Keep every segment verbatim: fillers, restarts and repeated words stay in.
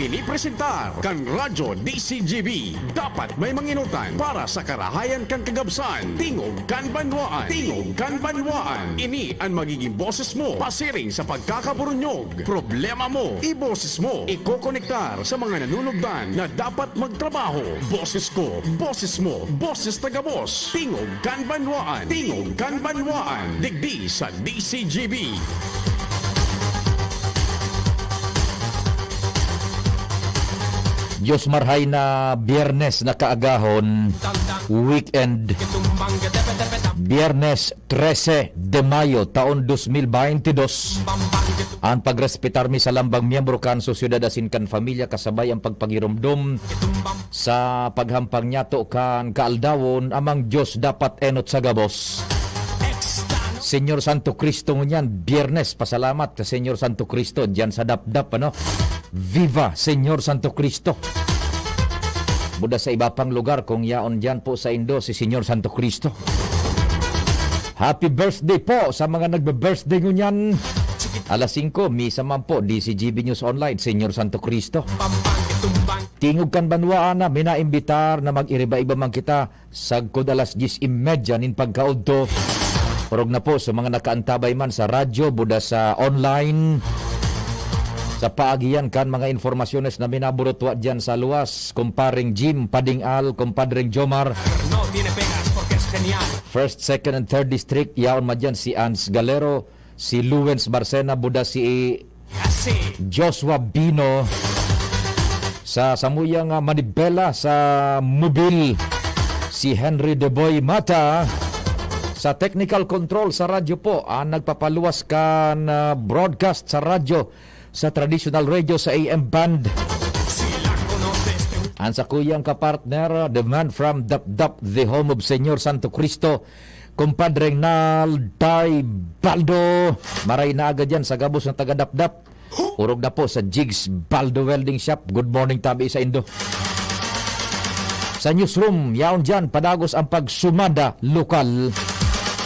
Ini presentar kan Radyo D C G B. Dapat may manginutan para sa karahayan kan kagabsan. Tingog kan banwaan. Tingog kan banwaan. Ini an magiging boses mo pasiring sa pagkakaburunyog. Problema mo, iboses mo. Ikokonektar sa mga nanunugdan na dapat magtrabaho. Boses ko, boses mo, boses taga-boss. Tingog kan banwaan. Tingog kan banwaan. Digdi sa D C G B. Diyos marhay na Biyernes na kaagahon, weekend. Biyernes trese de Mayo, taon dos mil baynte dos. An pagrespetar mi sa lambang miyembro kan sosyedad asin kan pamilya kasabay ang pagpagiromdom sa paghampang niyato kan kaaldawon, amang Diyos dapat enot sa gabos. Señor Santo Cristo ngunyan, Biyernes, pasalamat sa Señor Santo Cristo, diyan sa Dapdap, ano? Viva Señor Santo Cristo! Buda sa iba pang lugar, kung yaon diyan po sa Indo, si Señor Santo Cristo. Happy birthday po sa mga nagbe-birthday ngunyan. Alas singko, misa man po, D C G B News Online, Señor Santo Cristo. Tingog kan banwaan na minaimbitar na mag-iriba-iba man kita, sagkod alas dyes y media nin pagkaudto. Orog na po sa mga nakaantabay man sa radyo, buda sa online. Sa paagihan kan mga informasyones na minaburutwa diyan sa luwas, Kumpareng Jim Pading Al, Kumpadreng Jomar. No tiene pegas porque es genial. First, second, and third district, yaon man diyan si Ans Galero, si Luwens Barcena, buda si Joshua Bino. Sa samuyang, ah, manibela sa mobil, si Henry Deboy Mata. Sa technical control sa radyo po, ang nagpapaluwas kan, ah, broadcast sa radyo, sa traditional radio sa A M band. Ang sakuyang kapartner, the man from Dapdap, the home of Señor Santo Cristo, Kumpadre Nalday Baldo, maray na aga diyan sa gabos na taga-Dapdap. Orog na po sa Jigs Baldo Welding Shop. Good morning, tabi sa indo. Sa newsroom, yaon diyan, padagos ang pagsumada lokal.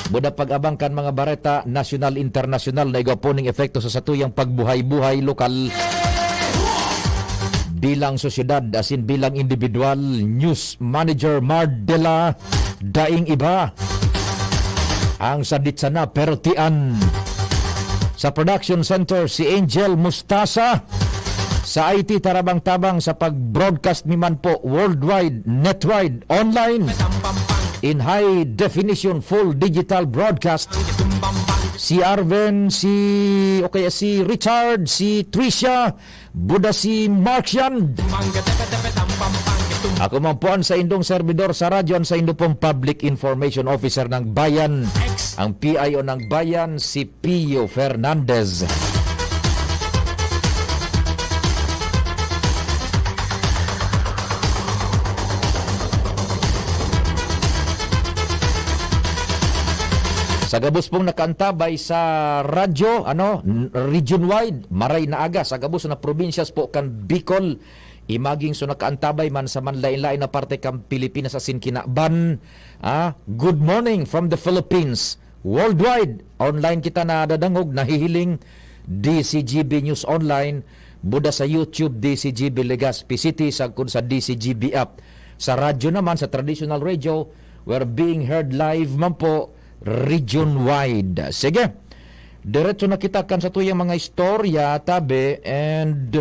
Buda pag-abang kan mga bareta, nasyonal, internasyonal, na igwa po ning epekto sa satuyang pagbuhay-buhay lokal. Bilang sosyedad, asin bilang individual, news manager Mardela, daing iba. Ang sadit sana, pero tian. Sa production center, si Angel Mustasa. Sa I T, tarabang-tabang sa pag-broadcast mi man po, worldwide, netwide, online. In high definition, full digital broadcast. Si Arven, si, o kaya si Richard, si Tricia, buda si Mark Shand. Ako man po ang sa indong servidor sa radyo, ang sa indo pong public information officer ng bayan, ang P I O ng bayan, si Pio Fernandez. Sa gabos pong nakaantabay sa radyo, ano, n-, region-wide, maray na aga sa gabos na probinsyas po kan Bicol, imaging so nakaantabay man sa manlain-lain na parte kan Pilipinas asin kinaban. Ah, good morning from the Philippines. Worldwide, online kita nadadangog, nahihiling, D C G B News Online, buda sa YouTube, D C G B Legazpi City, sagkod sa D C G B app. Sa radyo naman, sa traditional radio, we're being heard live man po, region-wide. Sige, diretso na kita kan satuyang mga istorya, tabi, and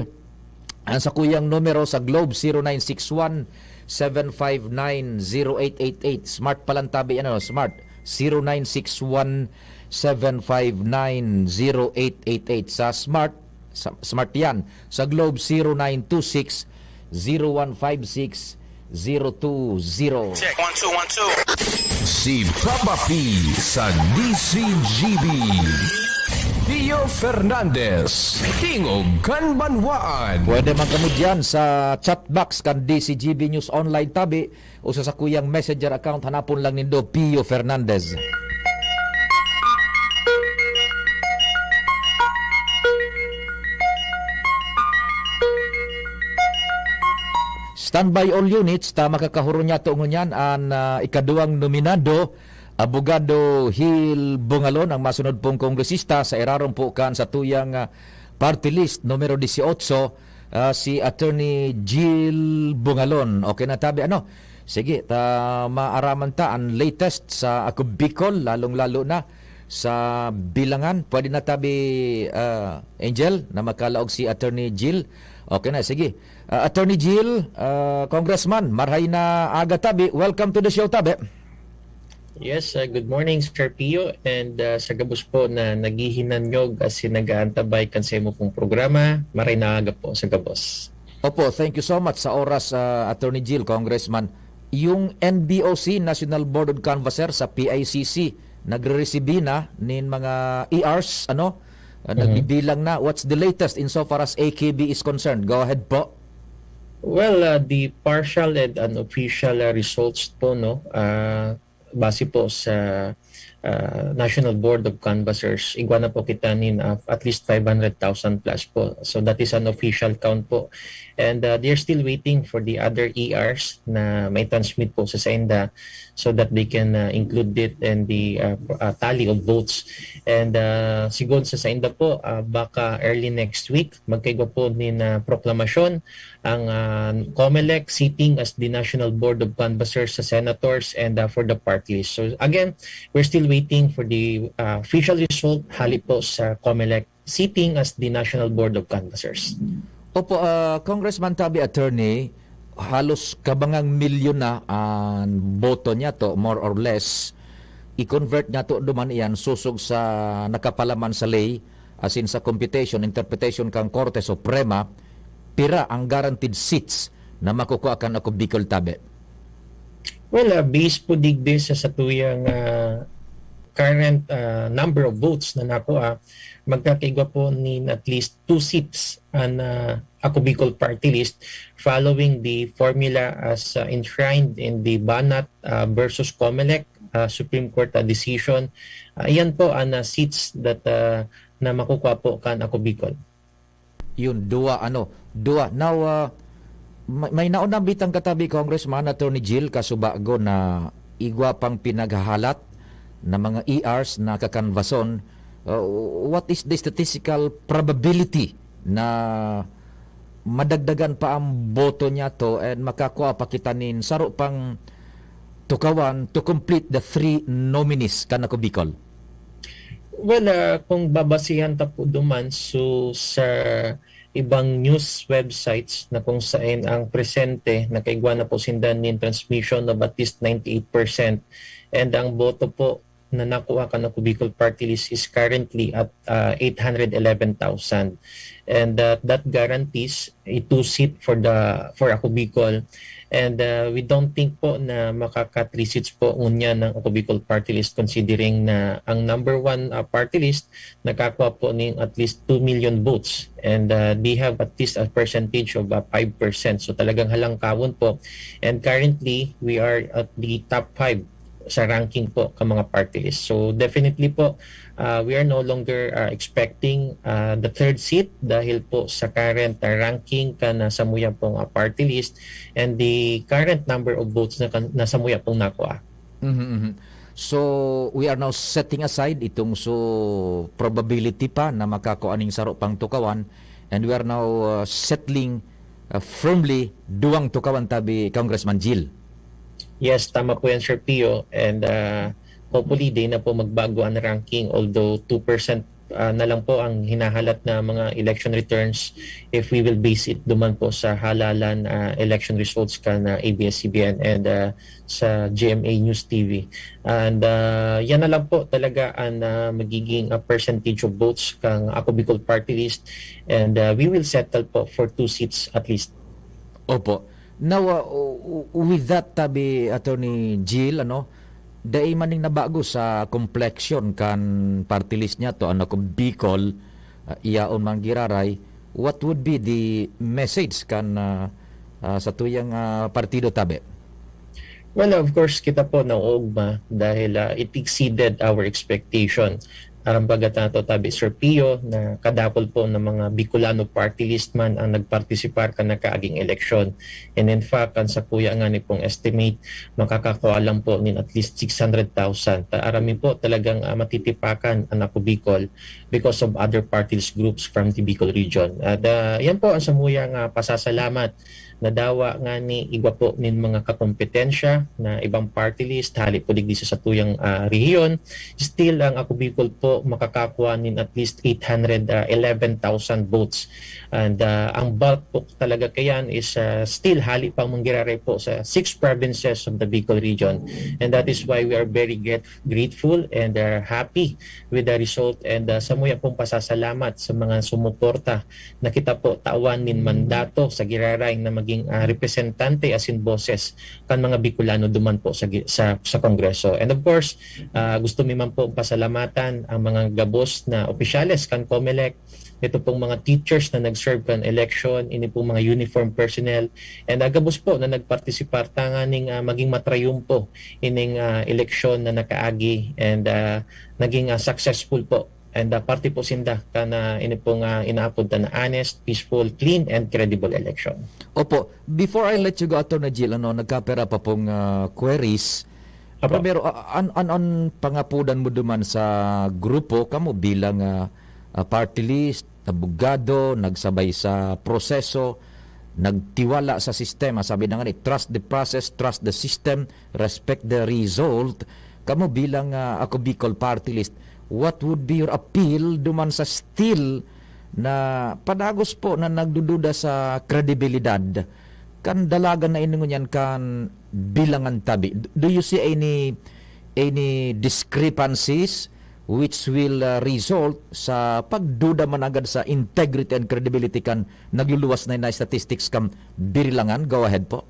ang sakuyang numero sa Globe, zero nine six one, seven five nine, zero eight eight eight. Smart pa lang tabi, ano, Smart. Zero nine six one, seven five nine, zero eight eight eight. Sa Smart, sa, Smart yan. Sa Globe, zero nine two six, zero one five six, zero two zero. Check, one, two, one, two. Si Papa P sa D C G B. Pio Fernandez, Tingog kan Banwaan. Pwede man kamo dyan sa chat box kan D C G B News Online tabi o sa sakuyang messenger account, hanapon lang nindo Pio Fernandez. Standby all units, ta makakahuro niya to ngunyan an, ah, ikaduwang nominado, Abogado Hil Bongalon, ang masunod pong kongresista sa irarom po kan satuyang, ah, party list numero dieciocho, Ah, si Attorney Jill Bungalon. Okay na tabi, ano? Sige, ta maaraman ta ang latest sa Ako Bicol, lalong-lalo na sa Bilangan. Pwede na tabi, ah, Angel, na makalaog si Attorney Jill. Okay na, sige. Ah, Attorney Jill, ah, Congressman, marhay na aga tabi. Welcome to the show, tabi. Yes, uh, good morning, Sir Pio, and uh, sa gabos po na naghihinanyog asin nag-aantabay kan sa imo pong programa, maray na aga po sa gabos. Opo, thank you so much sa oras, ah, Attorney Jill, Congressman. Yung N B O C, National Board of Canvasser sa P I C C, nagre-resibi na nin mga E Rs, ano? Ah, nagbibilang na. What's the latest insofar as A K B is concerned? Go ahead po. Well, uh, the partial and unofficial uh, results po, no, uh, base po sa uh, National Board of Canvassers, igwa na po kita nin uh, at least five hundred thousand plus po. So that is an official count po. And uh, they're still waiting for the other E Rs na may transmit po sa sainda so that they can uh, include it in the uh, uh, tally of votes. And uh, sigon sa sainda po, uh, baka early next week, magkaigwa po nin uh, proklamasyon ang uh, COMELEC sitting as the National Board of Canvassers sa senators and uh, for the party list. So again, we're still waiting for the uh, official result hali po sa COMELEC sitting as the National Board of Canvassers. Opo, ah, Congressman Tabi, Attorney, halos kabangang milyon na ang boto niya to, more or less. I-convert niya to duman iyan susog sa nakapalaman sa ley, asin sa computation, interpretation kan Korte Suprema, pira ang guaranteed seats na makukuha kan Ako Bicol, Tabi? Well, uh, based po digdi sa satuyang uh, current uh, number of votes na nakuha, magkakaigwa po nin at least two seats an uh, Ako Bicol Party List following the formula as uh, enshrined in the Banat uh, versus Comelec uh, Supreme Court uh, decision. Uh, iyan po ang uh, seats that uh, na makukuha po kan Ako Bicol. Yun, dua, ano, dua. Now, uh, may, may naunang bitang katabi, Congressman, Attorney Jill, kasubago na igwa pang pinaghahalat na mga E Rs na kakanvason. Uh, what is the statistical probability na madagdagan pa ang boto niya to and makakua pa kita nin saro pang tukawan to complete the three nominees kan Ako Bicol? Well, uh, kung babasihan ta po duman, so sa ibang news websites na kung saan ang presente nakaigwa na po sinda nin transmission of at least ninety-eight percent, and ang boto po na nakuha kan Ako Bicol Party List is currently at uh, eight hundred eleven thousand, and uh, that guarantees a two seat for the for Ako Bicol. And uh, we don't think po na makaka three seats po ngunyan ng Ako Bicol Party List, considering na ang number one uh, party list nakakuha po ng at least two million votes, and uh, they have at least a percentage of uh, five percent. So talagang halangkawon po. And currently, we are at the top five sa ranking po ka mga party list. So definitely po, uh, we are no longer uh, expecting uh, the third seat dahil po sa current uh, ranking ka na samuya pong uh, party list and the current number of votes na, kan- na samuya pong nakuha. Mhm, mhm. So, we are now setting aside itong so probability pa na makakua ning saro pang tukawan, and we are now uh, settling uh, firmly duwang tukawan, tabi, Congressman Jill. Yes, tama po yan, Sir Pio. And uh, hopefully, di na po magbago ang ranking, although two percent uh, na lang po ang hinahalat na mga election returns if we will base it duman po sa halalan uh, election results kan uh, A B S C B N and uh, sa G M A News T V. And uh, yan na lang po talaga ang uh, magiging uh, percentage of votes kang Ako Bicol Party List, and uh, we will settle po for two seats at least. Opo. Now, uh, w- w- with that, tabi, Attorney Jill, ano, dai man ning nabago sa complexion kan party list niya to, ano, kung Bicol, uh, iyaon man giraray, what would be the message kan uh, uh, sa tuyang uh, partido, tabi? Well, of course, kita po nauugma dahil uh, it exceeded our expectation. aram baga ta nato tabi, Sir Pio, na kadakul po na mga Bicolano party list man ang nagpartisipar kan nakaaging eleksyon. And in fact, kan sakuya ngani pong estimate, makakakua lang po nin at least six hundred thousand. Ta aram mi po talagang, ah, matitipakan an Ako Bicol because of other party list groups from the Bicol region. At, ah, yan po ang samuyang, ah, pasasalamat na dawa ngani igwa po nin mga kakompetensya na ibang party list, hali po digdi sa satuyang, ah, rehiyon. Still, ang Ako Bicol po makakakua nin at least eight hundred, ah, eleven thousand votes. And, ah, ang bulk po talaga kayan is, ah, still hali pang manggiraray po sa six provinces of the Bicol region. And that is why we are very grat-, grateful and, ah, happy with the result. And, ah, samuya pong pasasalamat sa mga sumuporta na kita po tawan nin mandato sa giraray na maging, ah, representante asin boses kan mga Bicolano duman po sa gi-, sa, sa Kongreso. And of course, ah, gusto mi man po pasalamatan ang mga gabos na opisyales kan Comelec, ito pong mga teachers na nag-serve kan election, ini pong mga uniform personnel, and, ah, gabos po na nagpartisipar tanganing, ah, maging matrayumpo ining, ah, eleksyon na nakaagi and, ah, naging, ah, successful po. And, ah, parte po sinda kan, ah, ini pong, ah, inaapod ta na honest, peaceful, clean, and credible election. Opo. Before I let you go, Attorney Jill, ano, nagkapira pa pong, ah, queries. Apo. Primero, a-, an-, an-, an pangapodan mo duman sa grupo, kamo bilang, ah, ah, party list, abogado, nagsabay sa proseso, nagtiwala sa sistema. Sabi na nga ni, "Trust the process, trust the system, respect the result." Kamo bilang, ah, Ako Bicol Party List, what would be your appeal duman sa still na padagos po na nagdududa sa kredibilidad kan dalagan na ini ngunyan kan bilangan tabi? Do you see any, any discrepancies which will, ah, result sa pagduda man agad sa integrity and credibility kan nagluluwas na, na statistics kan birilangan? Go ahead po.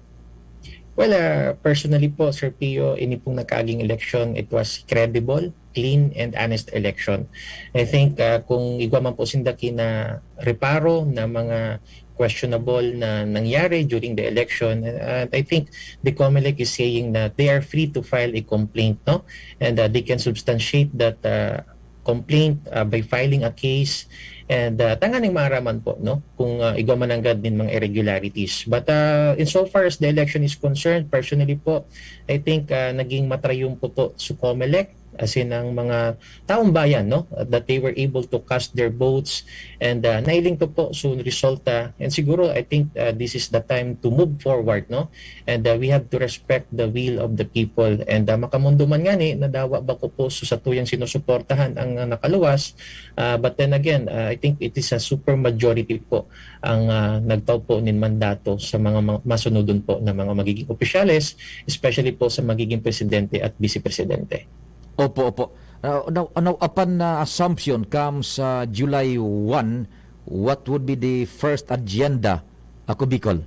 Well, ah, personally po, Sir Pio, ini pong nakaaging eleksyon, it was credible, clean, and honest election. I think, ah, kung igwa man po sinda kinareparo na mga questionable na nangyari during the election, and I think the Comelec is saying that they are free to file a complaint, no? And, ah, they can substantiate that, ah, complaint, ah, by filing a case, and, ah, tanganing maaraman po, no, kung, ah, igwa man nanggad nin mga irregularities. But, ah, insofar as the election is concerned, personally po, I think, ah, naging matrayumpo po su Comelec, as in ang mga taong bayan, no, that they were able to cast their votes and, ah, nailing to po su resulta. And siguro, I think, ah, this is the time to move forward, no? And, ah, we have to respect the will of the people. And, ah, makamundo man ngani na dawa bako po su satuyang sinusuportahan ang, ah, nakaluwas. Ah, but then again, ah, I think it is a super majority po ang, ah, nagtao po nin mandato sa mga ma-, masunodon po na mga magiging opisyales, especially po sa magiging presidente at bise presidente. Opo, opo. Ah, now, now, upon na assumption comes, ah, July one, what would be the first agenda, Ako Bicol?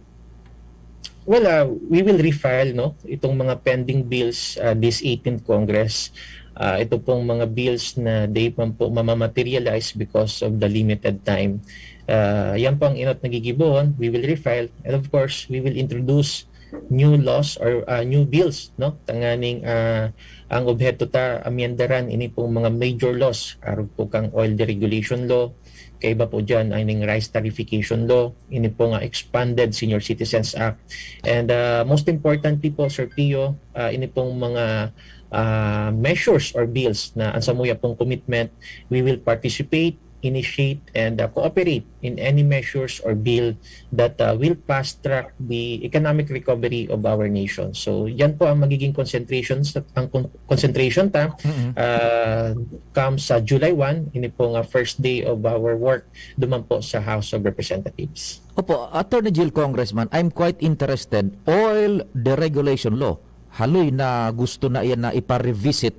Well, ah, we will refile, no, itong mga pending bills, ah, this eighteenth Congress. Ah, ito pong mga bills na di man po mamamaterialize because of the limited time. Ah, yan po ang inot na gigibohon. We will refile. And of course, we will introduce new laws or, ah, new bills, no? Tanganing, ah, ang obheto ta, amyendaran, ini pong mga major laws. Arog po kang oil deregulation law, kaiba po dyan, ining rice tariffication law, ini pong, ah, expanded Senior Citizens Act. And, ah, most importantly po, Sir Pio, ah, ini pong mga, ah, measures or bills na ang samuya pong commitment, we will participate, initiate, and, ah, cooperate in any measures or bill that, ah, will fast track the economic recovery of our nation. So, yan po ang magiging concentration sa, ang con-, concentration ta, Mm-mm. ah, come sa July one, ini pong, ah, first day of our work duman po sa House of Representatives. Opo, Attorney Jill, Congressman, I'm quite interested. Oil deregulation law, haloy na gusto na iyan na ipa-revisit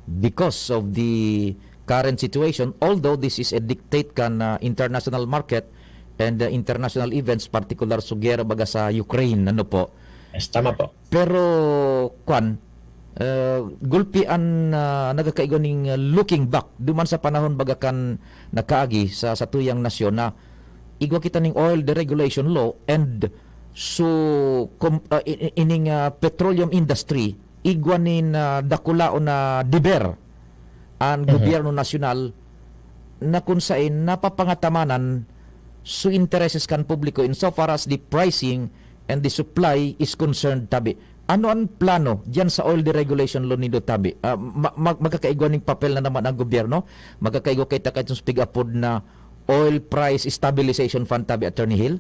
because of the current situation, although this is a dictate kan, ah, international market and, ah, international events, partikular sa gera baga sa Ukraine, ano po? Yes, tama po. Pero, kwan, ah, gulpi an, ah, nagkakaigwa ning, ah, looking back, duman sa panahon baga kan nakaagi sa satuyang nasyon na igwa kita ning oil deregulation law and so, com-, ah, i-, i-, ining, ah, petroleum industry, igwa nin, ah, dakulaon na deber. an gobyerno nasyonal na kun saen napapangatamanan su intereses kan publiko in so far as the pricing and the supply is concerned, tabi. Ano an plano diyan sa oil deregulation law nindo, tabi? Ah, ma- ma- magkakaigwa ning papel na naman ang gobyerno? Magkakaigwa kita kaitong pig-apod na Oil Price Stabilization Fund, tabi, Attorney Hill?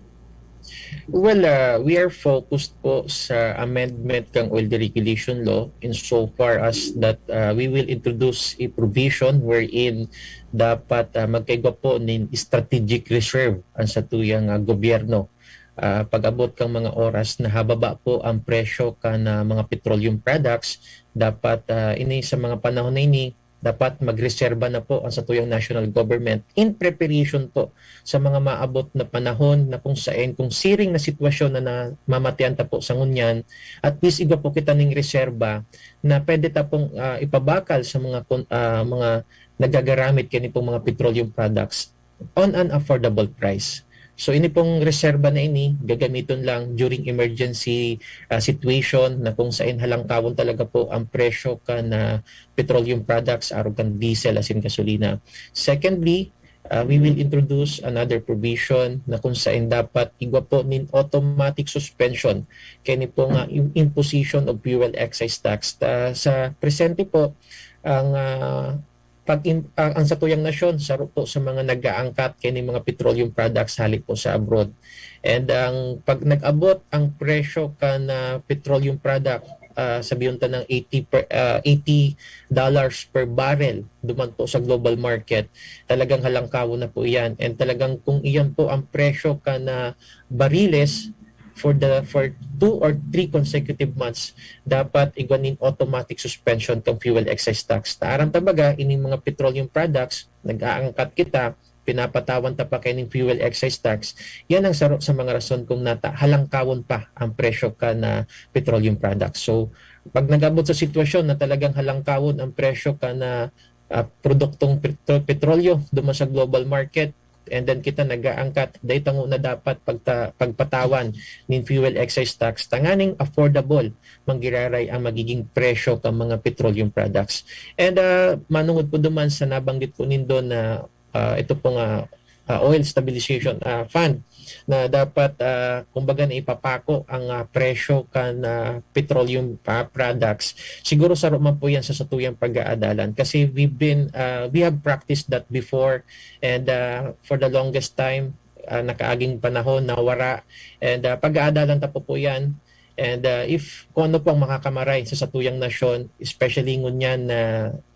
Well, uh, we are focused po sa amendment kang oil deregulation law in so far as that uh, we will introduce a provision wherein dapat uh, magkaigwa po nin strategic reserve ang satuyang uh, gobyerno. Uh, pag-abot kang mga oras na hababa po ang presyo kan uh, mga petroleum products, dapat uh, ini sa mga panahon na ini, dapat magreserba na po ang satuyang national government in preparation po sa mga maabot na panahon na kung saen, kung siring na sitwasyon na namamatian ta po sa ngunyan, at least igwa po kita ning reserba na pwede ta pong ah, ipabakal sa mga kon- ah, mga nagagaramit kani pong mga petroleum products on an affordable price. So ini pong reserba na ini gagamiton lang during emergency ah, situation na kung saen halangkawon talaga po ang presyo kan ah, petroleum products, arog kan diesel asin gasolina. Secondly, ah, we will introduce another provision na kung saen dapat igwa po nin automatic suspension kani po nga im- imposition of fuel excise tax. Ta, sa presente po, ang ah, pag ang, ang satuyang nasyon saro po sa mga nag-aangkat kani mga petroleum products hali po sa abroad. And ang pag nag-abot ang presyo kan ah, petroleum product, ah, sabihon ta ng eighty per, ah, eighty dollars per barrel duman po sa global market, talagang halangkawon na po iyan. And talagang kung iyan po ang presyo kan ah, bariles for the for two or three consecutive months, dapat igwa nin automatic suspension kan fuel excise tax. Ta aram ta baga, ining mga petroleum products, nag-aangkat kita, pinapatawan ta pa kaining fuel excise tax, yan ang saro sa mga rason kung nata halangkawon pa ang presyo kan ah, petroleum products. So, pag nag-abot sa sitwasyon na talagang halangkawon ang presyo kan ah, ah, produktong petro- petrolyo duman sa global market, and then kita nag-aangkat, dai ta ngona dapat pagta- pagpatawan nin fuel excise tax tanganing affordable man giraray ang magiging presyo kan mga petroleum products. And ah, manungod po duman sa nabanggit po nindo na ah, ito pong ah, ah, oil stabilization ah, fund na dapat ah, kumbaga na ipapako ang ah, presyo kan ah, petroleum ah, products. Siguro saro man po yan sa satuyang pag-aadalan kasi we've been ah, we have practiced that before, and ah, for the longest time ah, nakaaging panahon nawara, and ah, pag-aadalan ta po po yan. And ah, if kung ano po ang makakamaray sa satuyang nasyon, especially ngunyan na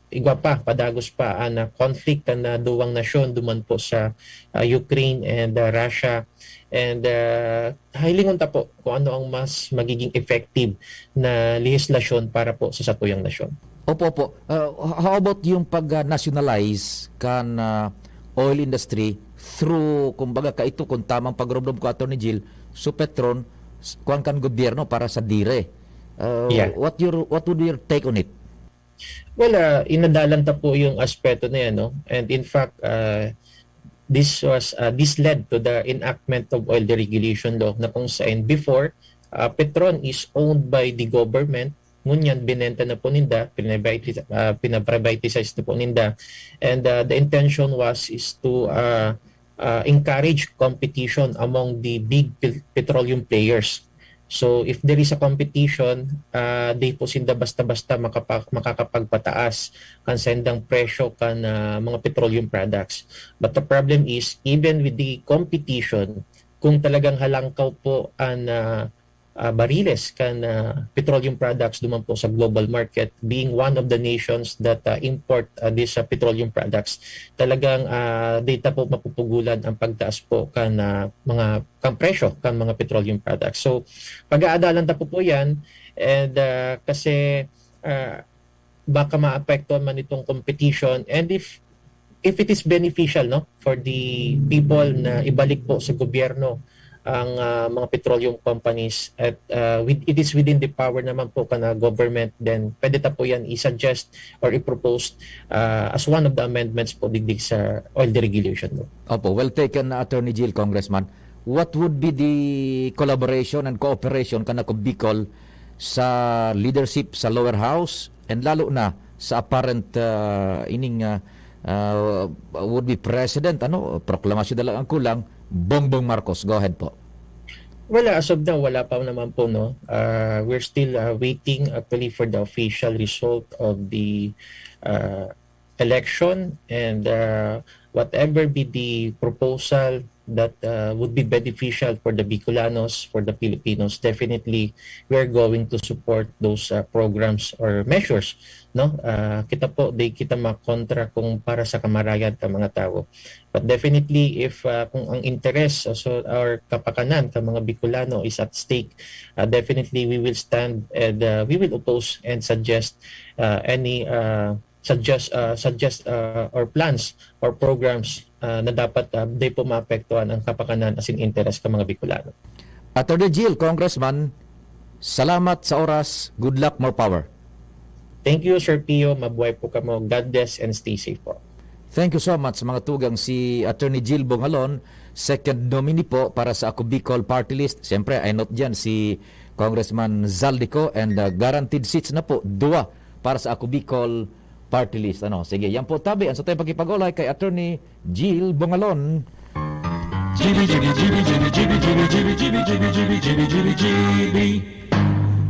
igwa pa, padagos pa an ah, conflict kan ah, duwang nasyon duman po sa ah, Ukraine and ah, Russia. And ah, hilingon ta po kung ano ang mas magiging effective na lehislasyon para po sa satuyang nasyon. Opo, opo. Uh, how about yung pag-nationalize kan uh, oil industry through, kumbaga, kaito kung tamang pagromdom ko, Attorney Jill, so Petron, s- kuwan kan gobyerno para sa dire. Uh, Yeah. What your what would your take on it? Well, ah, inadalan ta po yung aspeto na yan, no? And in fact, ah, this was ah, this led to the enactment of oil deregulation law na kung saan before, ah, Petron is owned by the government. Ngunyan, binenta na po ninda, pinabiti- ah, pinaprivatize na po ninda. And ah, the intention was is to ah, ah, encourage competition among the big pe- petroleum players. So if there is a competition, ah, di po sinda basta-basta makapa- makakapagpataas kan sendang presyo kan ah, mga petroleum products. But the problem is, even with the competition, kung talagang halangkaw po ang ah, ah, bariles kan ah, petroleum products duman po sa global market, being one of the nations that ah, import ah, these ah, petroleum products, talagang ah, di ta po mapupugulan ang pagtaas po kan ah, mga kan presyo kan mga petroleum products. So pag-aadalan ta po po yan, and ah, kasi ah, baka maapektuhan man itong competition, and if if it is beneficial, no, for the people na ibalik po sa gobyerno ang ah, mga petroleum companies, at ah, with, it is within the power naman po kan ah, government, then pwede ta po yan i-suggest or i-propose ah, as one of the amendments po digdi sa oil deregulation law. Opo, well taken, Attorney Jill, Congressman. What would be the collaboration and cooperation kan Ako Bicol sa leadership sa lower house and lalo na sa apparent, ah, ining, ah, ah, would be president, ano, proklamasyon na lang ang kulang, Bongbong Marcos. Go ahead po. Well, as of now, wala pa naman po, no? Uh, we're still uh, waiting actually for the official result of the uh, election, and uh, whatever be the proposal that uh, would be beneficial for the Bicolanos, for the Filipinos, definitely we are going to support those uh, programs or measures, no? Uh, kita po, di kita makontra kung para sa kamarayan ka mga tao. But definitely, if uh, kung ang interes o so, or kapakanan ka mga Bicolano is at stake, uh, definitely we will stand and uh, we will oppose and suggest uh, any uh, suggest uh, suggest uh, or plans or programs uh, na dapat uh, di po maapektuhan ang kapakanan asin interes ka mga Bicolano. Attorney Jill, Congressman, salamat sa oras. Good luck, more power. Thank you, Sir Pio. Mabuhay po kamo. God bless and stay safe po. Thank you so much, mga tugang. Si Attorney Jill Bongalon, second nominee po para sa Ako Bicol Party List. Siyempre, I note dyan si Congressman Zaldico and uh, guaranteed seats na po, dua para sa Ako Bicol Party List. Ano? Sige, yan po tabi. Ang sa tayong pakipag-olay kay Attorney Jill Bongalon. G B, G B, G B, G B, G B, G B, G B, G B, G B, G B, G B, G B, G B,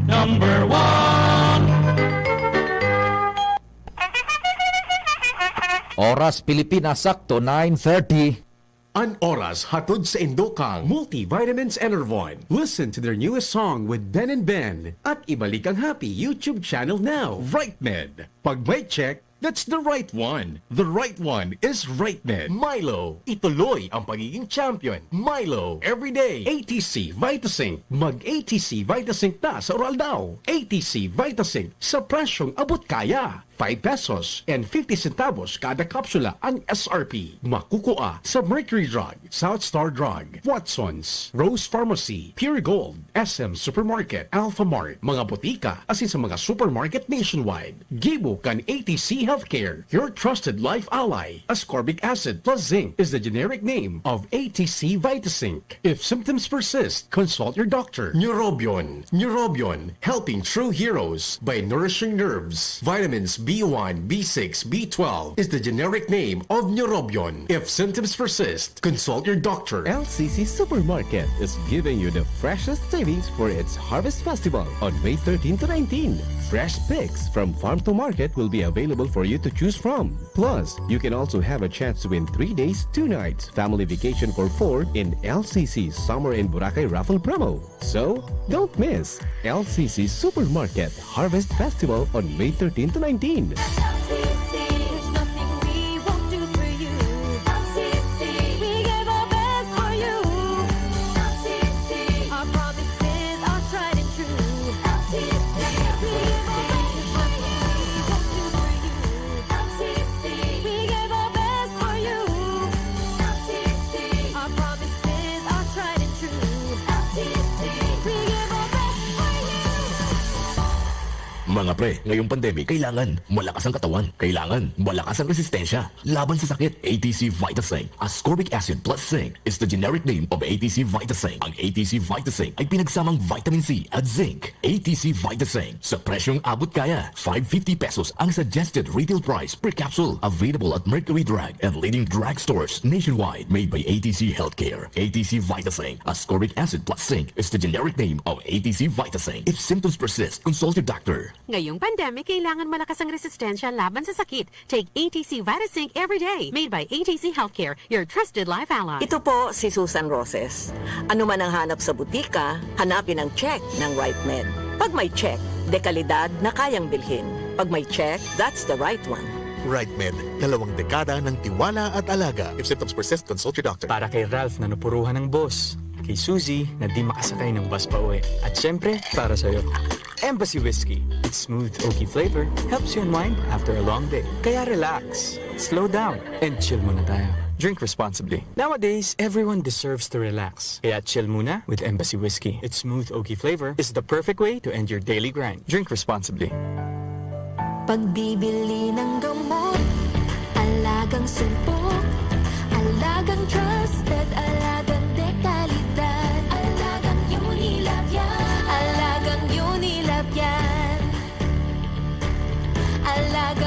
number one. Oras Pilipinas, sakto, nine thirty. An oras hatod sa indo kan Multivitamins Enervon. Listen to their newest song with Ben and Ben. At ibalik ang Happy YouTube channel now. Right Med. Pag may check, that's the right one. The right one is Right Med. Milo, ituloy ang pagiging champion. Milo, everyday. A T C Vitasync. Mag A T C Vitasync na sa Oral daw. A T C Vitasync sa presyong abot kaya. Five pesos and fifty centavos kada kapsula ang S R P. Makukua sa Mercury Drug, South Star Drug, Watson's, Rose Pharmacy, Pure Gold, S M Supermarket, Alpha Mart, mga botika, asin sa mga supermarket nationwide. Gibo kan A T C Healthcare, your trusted life ally. Ascorbic acid plus zinc is the generic name of A T C Vitasync. If symptoms persist, consult your doctor. Neurobion, Neurobion, helping true heroes by nourishing nerves. Vitamins B one, B six, B twelve is the generic name of Neurobion. If symptoms persist, consult your doctor. L C C Supermarket is giving you the freshest savings for its Harvest Festival on May thirteen to nineteen. Fresh picks from farm to market will be available for you to choose from. Plus, you can also have a chance to win three days, two nights family vacation for four in L C C Summer in Boracay Raffle Promo. So, don't miss L C C Supermarket Harvest Festival on May thirteen to nineteen. L C C, there's nothing we won't do for you. L C C, we give our best for you. L C C, our promises are tried and true. L C C, we give our best for you. L C C, we give our best for you. L C C, our promises are tried and true. L C C, we give our best for you. Mga pre, ngayong pandemic, kailangan malakas ang katawan. Kailangan malakas ang resistensya laban sa sakit. A T C Vitasync, ascorbic acid plus zinc, is the generic name of A T C Vitasync. Ang A T C Vitasync ay pinagsamang vitamin C at zinc. A T C Vitasync, sa presyong abot kaya. Five fifty pesos ang suggested retail price per capsule. Available at Mercury Drug and leading drugstores nationwide. Made by A T C Healthcare. A T C Vitasync, ascorbic acid plus zinc, is the generic name of A T C Vitasync. If symptoms persist, consult your doctor. Ngayong pandemic, kailangan malakas ang resistensya laban sa sakit. Take A T C Vitasync every day. Made by A T C Healthcare, your trusted life ally. Ito po si Susan Roses. Ano man ang hanap sa butika, hanapin ang check ng Right Med. Pag may check, dekalidad na kayang bilhin. Pag may check, that's the right one. Right Med, dalawang dekada ng tiwala at alaga. If symptoms persist, consult your doctor. Para kay Ralph na napuruhan ng boss. Kay Suzy na di makasakay ng bus pa uwi. At syempre, para sa'yo. Embassy Whiskey. Its smooth oaky flavor helps you unwind after a long day. Kaya relax, slow down, and chill muna tayo. Drink responsibly. Nowadays, everyone deserves to relax. Kaya chill muna with Embassy Whiskey. Its smooth oaky flavor is the perfect way to end your daily grind. Drink responsibly. Pagbibili ng gamot, alagang sumpok, alagang trusted, alagang dekalidad, alagang Unilab yan, alagang Unilab yan, alagang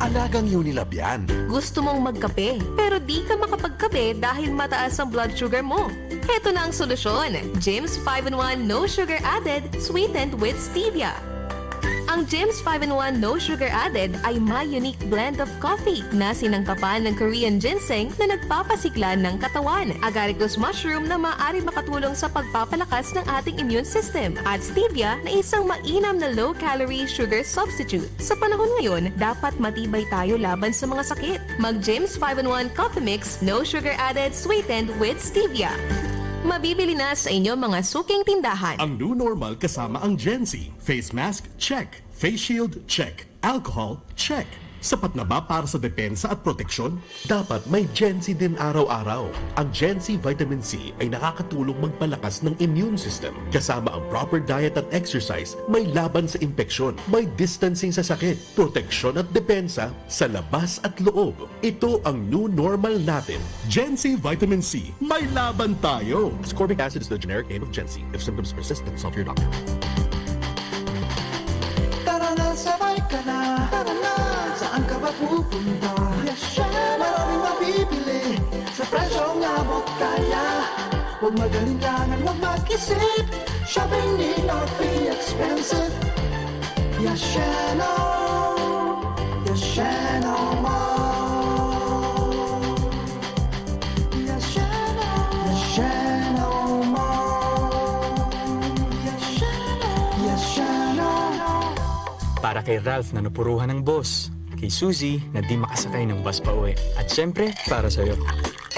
Nagang Unilab yan. Gusto mong magkape, pero di ka makapagkape dahil mataas ang blood sugar mo? Heto na ang solusyon, Jims five-in-one No Sugar Added, sweetened with stevia. Ang Jims five-in-one No Sugar Added ay may unique blend of coffee na sinangkapan ng Korean ginseng na nagpapasigla ng katawan, agaricus mushroom na maaari makatulong sa pagpapalakas ng ating immune system, at stevia na isang mainam na low-calorie sugar substitute. Sa panahon ngayon, dapat matibay tayo laban sa mga sakit. Mag Jims five-in-one Coffee Mix, no sugar added, sweetened with stevia. Mabibili na sa inyong mga suking tindahan. Ang new normal kasama ang Gen Z. Face mask, check. Face shield, check. Alcohol, check. Sapat na ba para sa depensa at proteksyon? Dapat may Gen Z din araw-araw. Ang Gen Z Vitamin C ay nakakatulong magpalakas ng immune system. Kasama ang proper diet at exercise, may laban sa impeksyon, may distancing sa sakit, proteksyon at depensa sa labas at loob. Ito ang new normal natin. Gen Z Vitamin C, may laban tayo! Ascorbic acid is the generic name of Gen Z. If symptoms persist, consult your doctor. Tara na, sabay ka na. Tara na, saan ka ba pupunta? Yes, siya. Maraming mabibili sa presyong abot kaya. Huwag mag-alinlangan, huwag mag-isip. Shopping need not be expensive. Yes, siya, no. Yes, siya, no, mo. Yes, siya, no. Yes, siya, no, mo. Yes, siya, no. Yes, siya, no. Para kay Ralph na napuruhan ng boss, kay Suzy na di makasakay ng bus pa uwi, at syempre, para sa'yo.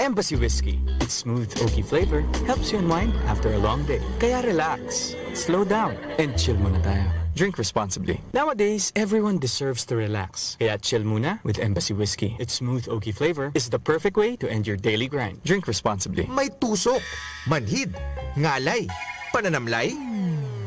Embassy Whiskey. Its smooth, oaky flavor helps you unwind after a long day. Kaya relax, slow down, and chill muna tayo. Drink responsibly. Nowadays, everyone deserves to relax. Kaya chill muna with Embassy Whiskey. Its smooth, oaky flavor is the perfect way to end your daily grind. Drink responsibly. May tusok, manhid, ngalay, pananamlay.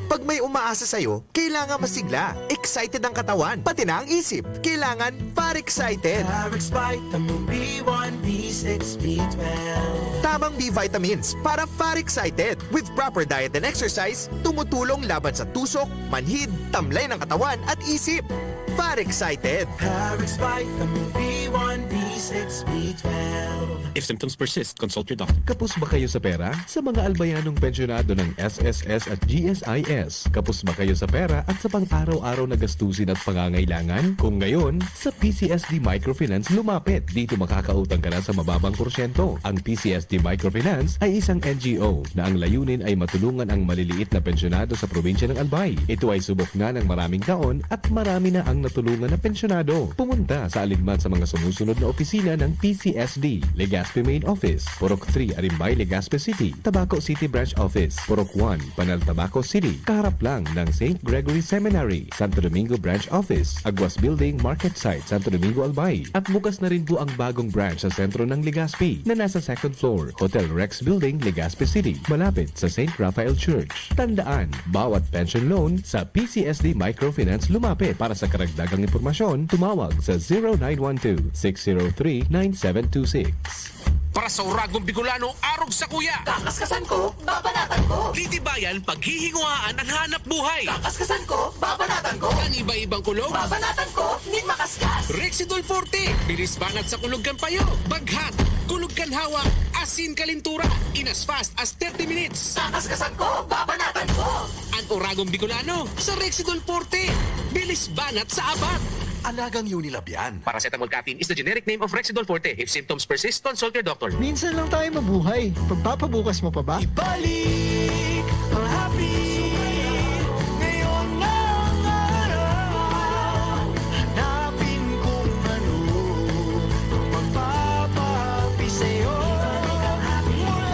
Pag may umaasa sa'yo, kailangan masigla, excited ang katawan, pati na ang isip. Kailangan Far Excited. Parex Vitamin B one, B six, B twelve. Tamang B vitamins para Far Excited. With proper diet and exercise, tumutulong laban sa tusok, manhid, tamlay ng katawan at isip. Far Excited. Parex Vitamin B one, B six, B twelve. If symptoms persist, consult your doctor. Kapos ba kayo sa pera? Sa mga albayanong pensyonado ng S S S at G S I S, kapos ba kayo sa pera at sa pang-araw-araw na gastusin at pangangailangan? Kung gayon, sa P C S D Microfinance lumapit. Dito makakautang ka na sa mababang porsyento. Ang P C S D Microfinance ay isang N G O na ang layunin ay matulungan ang maliliit na pensyonado sa probinsya ng Albay. Ito ay subok na ng maraming taon at marami na ang natulungan na pensyonado. Pumunta sa alinman sa mga sumusunod na opisina ng P C S D: Legazpi Main Office, Purok three, Arimbay, Legazpi City; Tabaco City Branch Office, Purok one, Panal, Tabaco City, kaharap lang ng Saint Gregory Seminary; Santo Domingo Branch Office, Aguas Building, Market Site, Santo Domingo, Albay. At bukas na rin po ang bagong branch sa sentro ng Legazpi, na nasa second floor, Hotel Rex Building, Legazpi City, malapit sa Saint Raphael Church. Tandaan, bawat pension loan sa P C S D Microfinance lumapit. Para sa karagdagang impormasyon, tumawag sa zero nine one two, six zero three, nine seven two six. Para sa Uragong Bicolano, arog sa kuya. Kakaskasan ko, babanatan ko. Litibayan, paghihinguhaan ang hanap buhay. Kakaskasan ko, babanatan ko. Ang iba-ibang kulog. Babanatan ko, nin makaskas. Rexidol Forte, bilis banat sa kulog kan payo, baghat, kulog kan hawak, asin kalintura, in as fast as thirty minutes. Kakaskasan ko, babanatan ko. Ang Uragong Bicolano sa Rexidol Forte. Bilis banat sa abat. Alagang Unilab yan. Paracetamol caffeine is the generic name of Rexidol Forte. If symptoms persist, consult your doctor. Minsan lang tayo mabuhay. Pagpapabukas mo pa ba? Ibalik ang happy ngayon ng araw. Hanapin kung ano ang magpapahappy sa'yo. More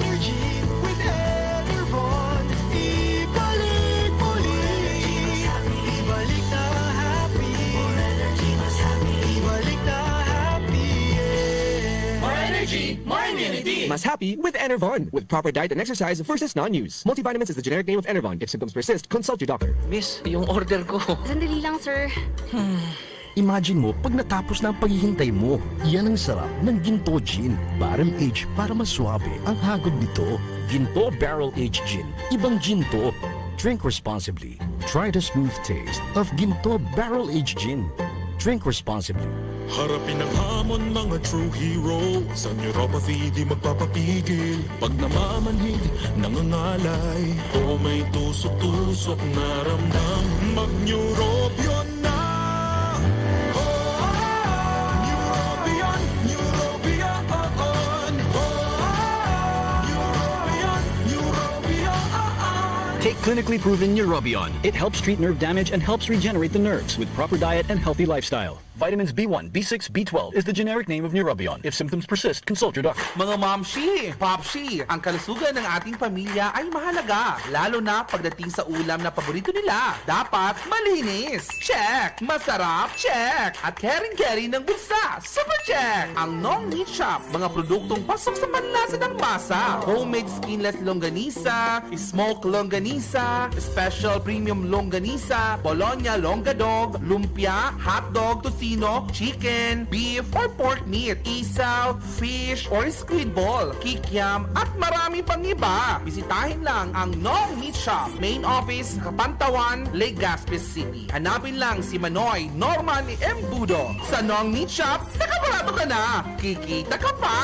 energy with Enervon. Ibalik muli. Ibalik na happy. Ibalik na happy, yeah. More energy, more immunity. Mas happy with Enervon. With proper diet and exercise versus non-use. Multivitamins is the generic name of Enervon. If symptoms persist, consult your doctor. Miss, yung order ko. Sandali lang, sir. Imagine mo pag natapos na ang paghihintay mo. Yan ang sarap ng Ginto Gin, barrel aged para mas suabe ang hagod nito. Ginto Barrel Aged Gin, ibang ginto. Drink responsibly. Try the smooth taste of Ginto Barrel Aged Gin. Drink responsibly. Harapin ang hamon, mga true hero. Sa neuropathy di magpapapigil. Pag namamanhid, nangangalay, o may tusok-tusok na ramdam, mag-Neurobion na! Oh, Neurobion, Neurobion, oh, oh. Neurobion, Neurobion, oh, oh. Take clinically proven Neurobion. It helps treat nerve damage and helps regenerate the nerves with proper diet and healthy lifestyle. Vitamins B one, B six, B twelve is the generic name of Neurobion. If symptoms persist, consult your doctor. Mga mamshi, papshi, ang kalusugan ng ating pamilya ay mahalaga, lalo na pagdating sa ulam na paborito nila. Dapat malinis. Check! Masarap. Check! At caring-caring ng bulsa. Super check! Ang Nong Meat Shop, mga produktong pasok sa panlasa ng masa. Homemade skinless longganisa, smoke longganisa, special premium longganisa, Bologna longga dog, lumpia, hotdog, tocino, chicken, beef, or pork meat, isaw, fish, or squid ball, kikiam, at marami pang iba. Bisitahin lang ang Nong Meat Shop, main office, Kapantawan, Legazpi City. Hanapin lang si Manoy Norman Embudo. Sa Nong Meat Shop, nakabarato ka na! Kikita ka pa!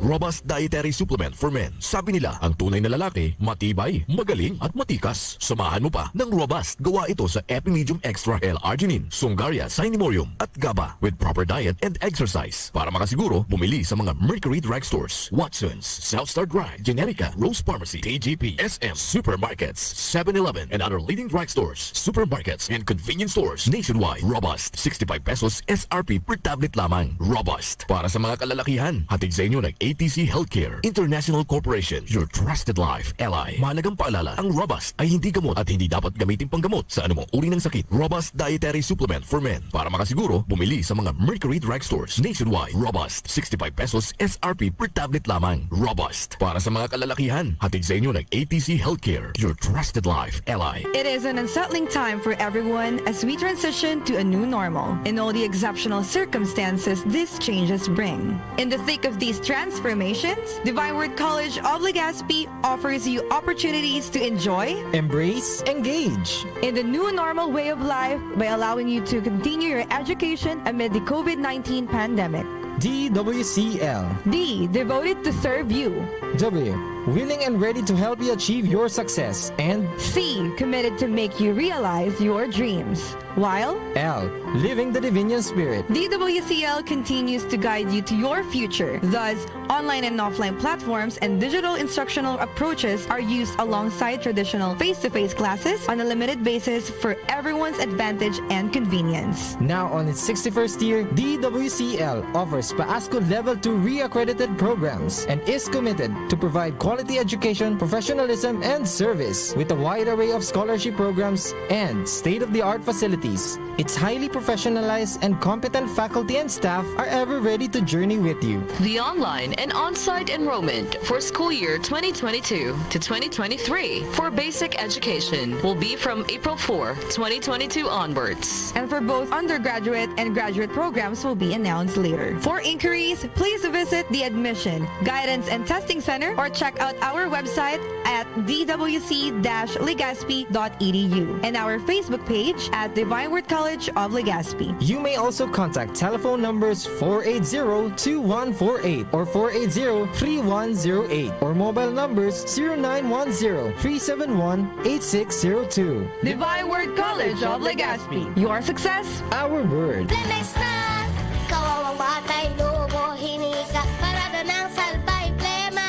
Robust Dietary Supplement for Men. Sabi nila, ang tunay na lalaki, matibay, magaling, at matikas. Samahan mo pa ng Robust. Gawa ito sa Epimedium Extra L-Arginine, Sungaria, Cinemorium, at GABA with proper diet and exercise. Para makasiguro, bumili sa mga Mercury Drugstores, Watson's, South Star Drug, Generica, Rose Pharmacy, T G P, S M, supermarkets, Seven Eleven, and other leading drugstores, supermarkets, and convenience stores nationwide. Robust, sixty-five pesos S R P per tablet lamang. Robust. Para sa mga kalalakihan, hatid sa inyo ng A T C Healthcare International Corporation, your trusted life ally. Mahalagang paalala, ang Robust ay hindi gamot at hindi dapat gamitin panggamot sa anumang uri ng sakit. Robust Dietary Supplement for Men. Para makasiguro, bumili sa mga Mercury Drugstores nationwide. Robust, sixty-five pesos S R P per tablet lamang. Robust. Para sa mga kalalakihan, hatid sa inyo ng A T C Healthcare, your trusted life ally. It is an unsettling time for everyone as we transition to a new normal and all the exceptional circumstances these changes bring. In the thick of these transformations, Divine Word College of Legazpi offers you opportunities to enjoy, embrace, engage in the new normal way of life by allowing you to continue your education amid the COVID nineteen pandemic. D W C L. D, devoted to serve you. W, willing and ready to help you achieve your success. And C, committed to make you realize your dreams. While L, living the Divinian Spirit. D W C L continues to guide you to your future. Thus, online and offline platforms and digital instructional approaches are used alongside traditional face-to-face classes on a limited basis for everyone's advantage and convenience. Now on its sixty-first year, D W C L offers PAASCO Level two re-accredited programs and is committed to provide quality education, professionalism, and service with a wide array of scholarship programs and state-of-the-art facilities. Its highly professionalized and competent faculty and staff are ever ready to journey with you. The online and on-site enrollment for school year twenty twenty-two to twenty twenty-three for basic education will be from April four, twenty twenty-two onwards. And for both undergraduate and graduate programs will be announced later. For inquiries, please visit the Admission, Guidance and Testing Center or check out our website at d w c dash legazpi dot e d u and our Facebook page at Divine Word College of Legazpi. You may also contact telephone numbers four eight zero two one four eight or four eight zero three one zero eight or mobile numbers zero nine one zero three seven one eight six zero two. Divine Word College of Legazpi. Your success, our word. Lemex na! Kawawang batay, lobo, hinika, parada ng salbay, plema.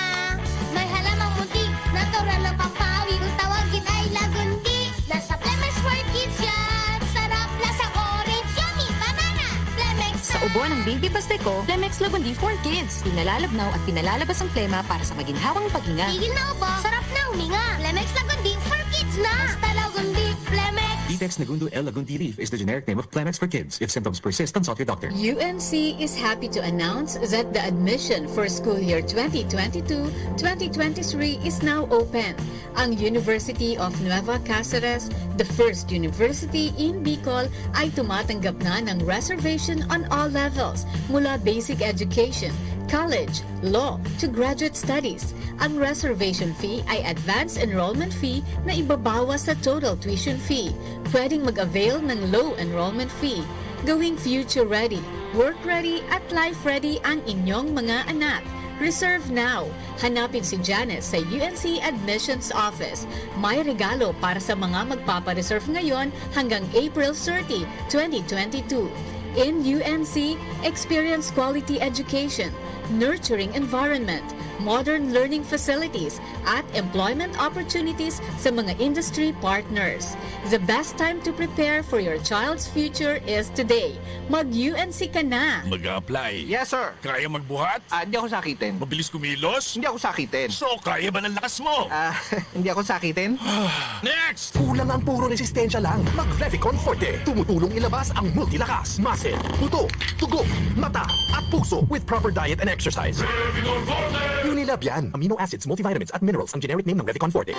May halamang munti, natural ng pampawi. Kung tawagin ay lagundi, nasa Plemex for Kids yan. Sarap, lasang orange, yummy, banana. Plemex Sa ubo ng baby pastiko, Plemex Lagundi for Kids. Pinalalabnaw at pinalalabas ang plema para sa maginhawang paghinga. Tigil na ubo, sarap na huminga. Plemex Lagundi for Kids na. Basta Lagundi, Plemex. Ditex Nagundo L Lagundi leaf is the generic name of Plemex for Kids. If symptoms persist, consult your doctor. U N C is happy to announce that the admission for school year twenty twenty-two twenty twenty-three is now open. Ang University of Nueva Caceres, the first university in Bicol, ay tumatanggap na ng reservation on all levels, mula basic education, college, law, to graduate studies. Ang reservation fee ay advance enrollment fee na ibabawas sa total tuition fee. Pwedeng mag-avail ng low enrollment fee. Gawing future ready, work ready at life ready ang inyong mga anak. Reserve now. Hanapin si Janice sa U N C Admissions Office. May regalo para sa mga magpapareserve ngayon hanggang April thirty, twenty twenty-two. In U N C, experience quality education, nurturing environment, modern learning facilities, at employment opportunities sa mga industry partners. The best time to prepare for your child's future is today. Mag-U N C ka na! Mag-a-apply. Yes, sir. Kaya magbuhat? Ah, hindi ako sakitin. Mabilis kumilos? Hindi ako sakitin. So, kaya ba ng lakas mo? Ah, hindi ako sakitin. Next! Kulang ang puro resistensya lang. Mag Revicon Forte. Tumutulong ilabas ang multilakas, muscle, buto, dugo, mata, at puso with proper diet and exercise. Unilab yan. Amino acids, multivitamins, at minerals ang generic name ng Revicon Forte.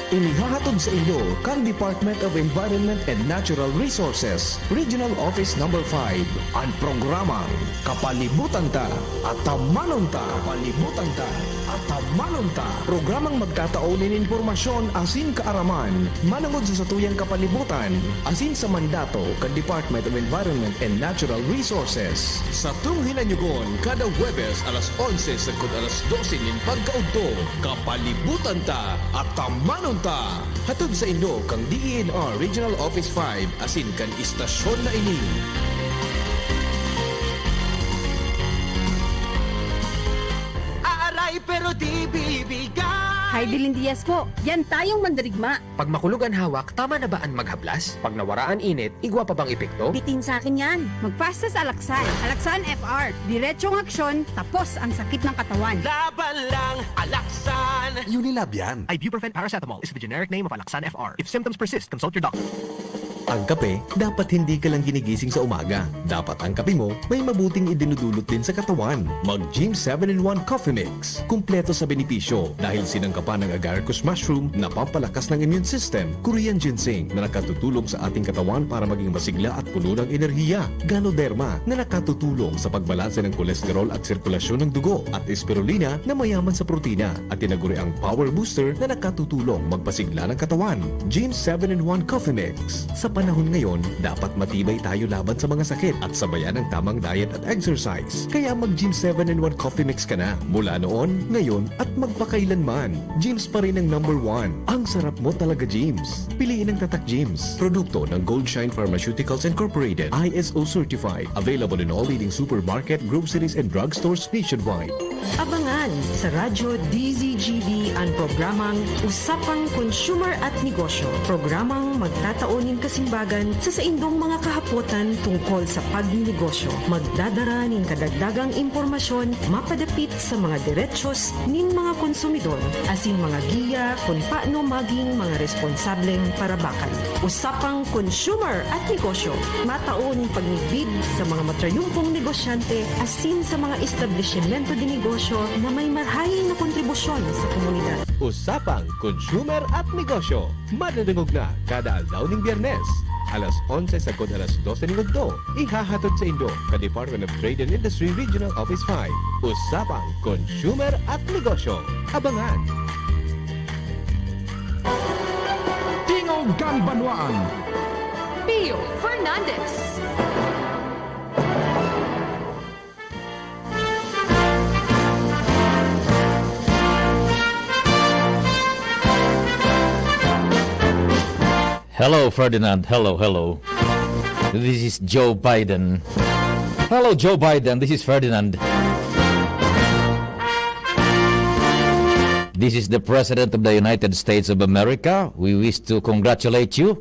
Inihahatod sa inyo kan Department of Environment and Natural Resources, Regional Office Number five, an programang Kapalibutan Ta, Atamanon Ta. Kapalibutan Ta, Atamanon Ta. Programang magtatao nin impormasyon asin kaaraman manangod sa satuyang kapalibutan asin sa mandato kan Department of Environment and Natural Resources. Satong hinanyugon kada Huwebes alas onse sagkod alas dose nin pagkaudto. Kapalibutan Ta, Atamanon Ta. Hatod sa inyo kan D E N R Regional Office five asin kan istasyon na ini. Aaray pero di bibigay. Hi, Dilin Diaz po. Yan tayong mandirigma. Pag makulog an hawak, tama na ba an maghaplas? Pag nawara an init, igwa pa bang epekto? Bitin sa akin yan. Magpasta sa Alaksan. Alaksan F R. Diretsong aksyon, tapos ang sakit ng katawan. Laban lang, Alaksan. Unilab yan. Ibuprofen paracetamol is the generic name of Alaxan F R. If symptoms persist, consult your doctor. Ang kape, dapat hindi ka lang ginigising sa umaga. Dapat ang kape mo may mabuting idinudulot din sa katawan. Mag Gym seven in one Coffee Mix. Kumpleto sa benepisyo dahil sinangkapan ng agaricus mushroom na pampalakas ng immune system, Korean ginseng na nakatutulong sa ating katawan para maging masigla at puno ng enerhiya, Ganoderma na nakatutulong sa pagbalanse ng kolesterol at sirkulasyon ng dugo, at spirulina na mayaman sa protina, at tinaguriang power booster na nakatutulong magpasigla ng katawan. Gym seven in one Coffee Mix. Sa panahon ngayon, dapat matibay tayo laban sa mga sakit at sabayan ang tamang diet at exercise. Kaya mag Gym seven in one Coffee Mix ka na. Mula noon, ngayon, at magpakailanman. Gym's pa rin ang number one. Ang sarap mo talaga, Gym's. Piliin ang Tatak Gym's. Produkto ng Goldshine Pharmaceuticals Incorporated. I S O certified. Available in all leading supermarket, groceries, and drugstores nationwide. Abangan sa Radyo D Z G B an programang Usapang Consumer at Negosyo. Programang magtatao nin kasimbagan sa saindong mga kahapotan tungkol sa pagninegosyo. Magdadara nin kadagdagang impormasyon mapadapit sa mga derechos nin mga konsumidor, asin mga giya kun paano maging mga responsableng parabakan. Usapang Consumer at Negosyo. Matao nin pagmidbid sa mga matrayumpong negosyante asin sa mga establisimento de negosyo na may marahay na kontribusyon sa komunidad. Usapang Consumer at Negosyo. Madadangog na kada aldaw ning Biyernes, alas onse sagkod alas dose ning udto. Ihahatod sa indo ka Department of Trade and Industry Regional Office five. Usapang Consumer at Negosyo. Abangan! Tingog kan Banwaan. Pio Fernandez. Hello, Ferdinand. Hello, hello. This is Joe Biden. Hello, Joe Biden. This is Ferdinand. This is the President of the United States of America. We wish to congratulate you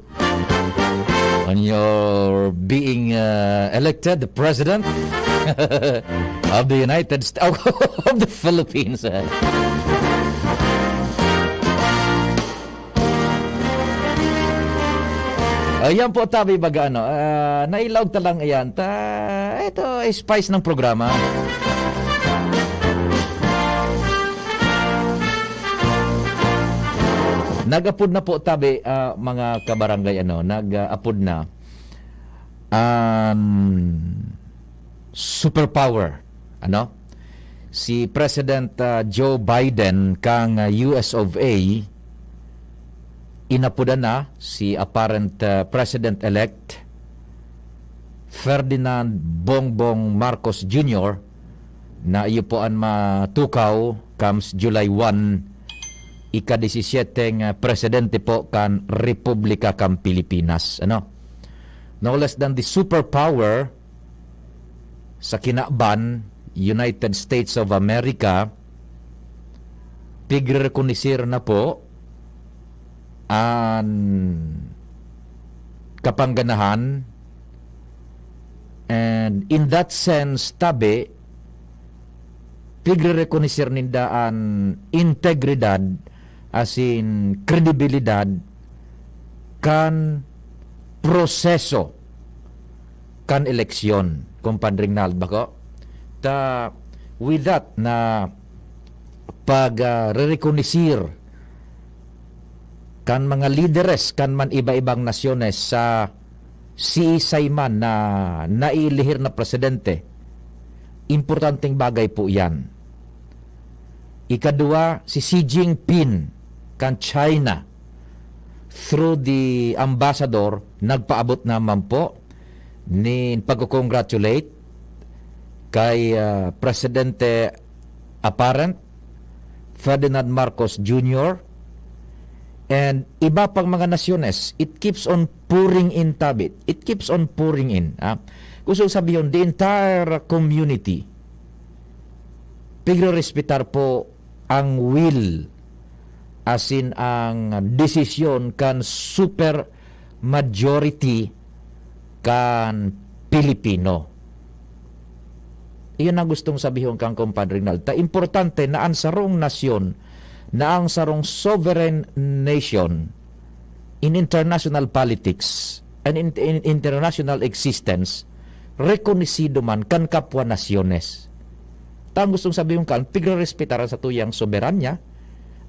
on your being uh, elected the President of the United States of the Philippines. Ayan po, tabi baga, ano, ah, nailaog ta lang, ayan, ta, ito, spice ng programa. Nag-apod na po, tabi, ah, mga kabarangay, ano, nag-apod na ang superpower, ano? Si President, ah, Joe Biden kang, ah, U S of A, inapodan na si apparent, ah, President-elect Ferdinand Bongbong Marcos Junior, na iyo po an matukaw comes July one, ika-disisyeteng, ah, presidente po kan Republika kan Pilipinas. Ano? No less than the superpower sa kinaban, United States of America, pigrerekonisir na po an kapangganahan, and in that sense, tabi, pigrerekonisir ninda an integridad asin kredibilidad kan proseso kan eleksyon, Compadre Rinald, bako? Ta, with that na pag, ah, rerekonisir kan mga lideres kan man iba-ibang nasyones sa siisay man na naiilihir na presidente, importanteng bagay po iyan. Ikadua, si Xi Jinping kan China, through the ambassador, nagpaabot naman po nin pagko-congratulate kay, ah, Presidente apparent, Ferdinand Marcos Junior, and iba pang mga nasyones. It keeps on pouring in, tabi. It keeps on pouring in, ah. Gusto sabihon, the entire community pigrerespetar po ang will asin ang desisyon kan super majority kan Pilipino. Iyon ang gustong sabihon kan Compadre Rinald. Ta importante na ang sarong nasyon, na ang sarong sovereign nation in international politics and in, in international existence, rekonosido man kan kapwa nasyones. Ta ang gustong sabihon kan, pigrerespetar ang satuyang soberanya,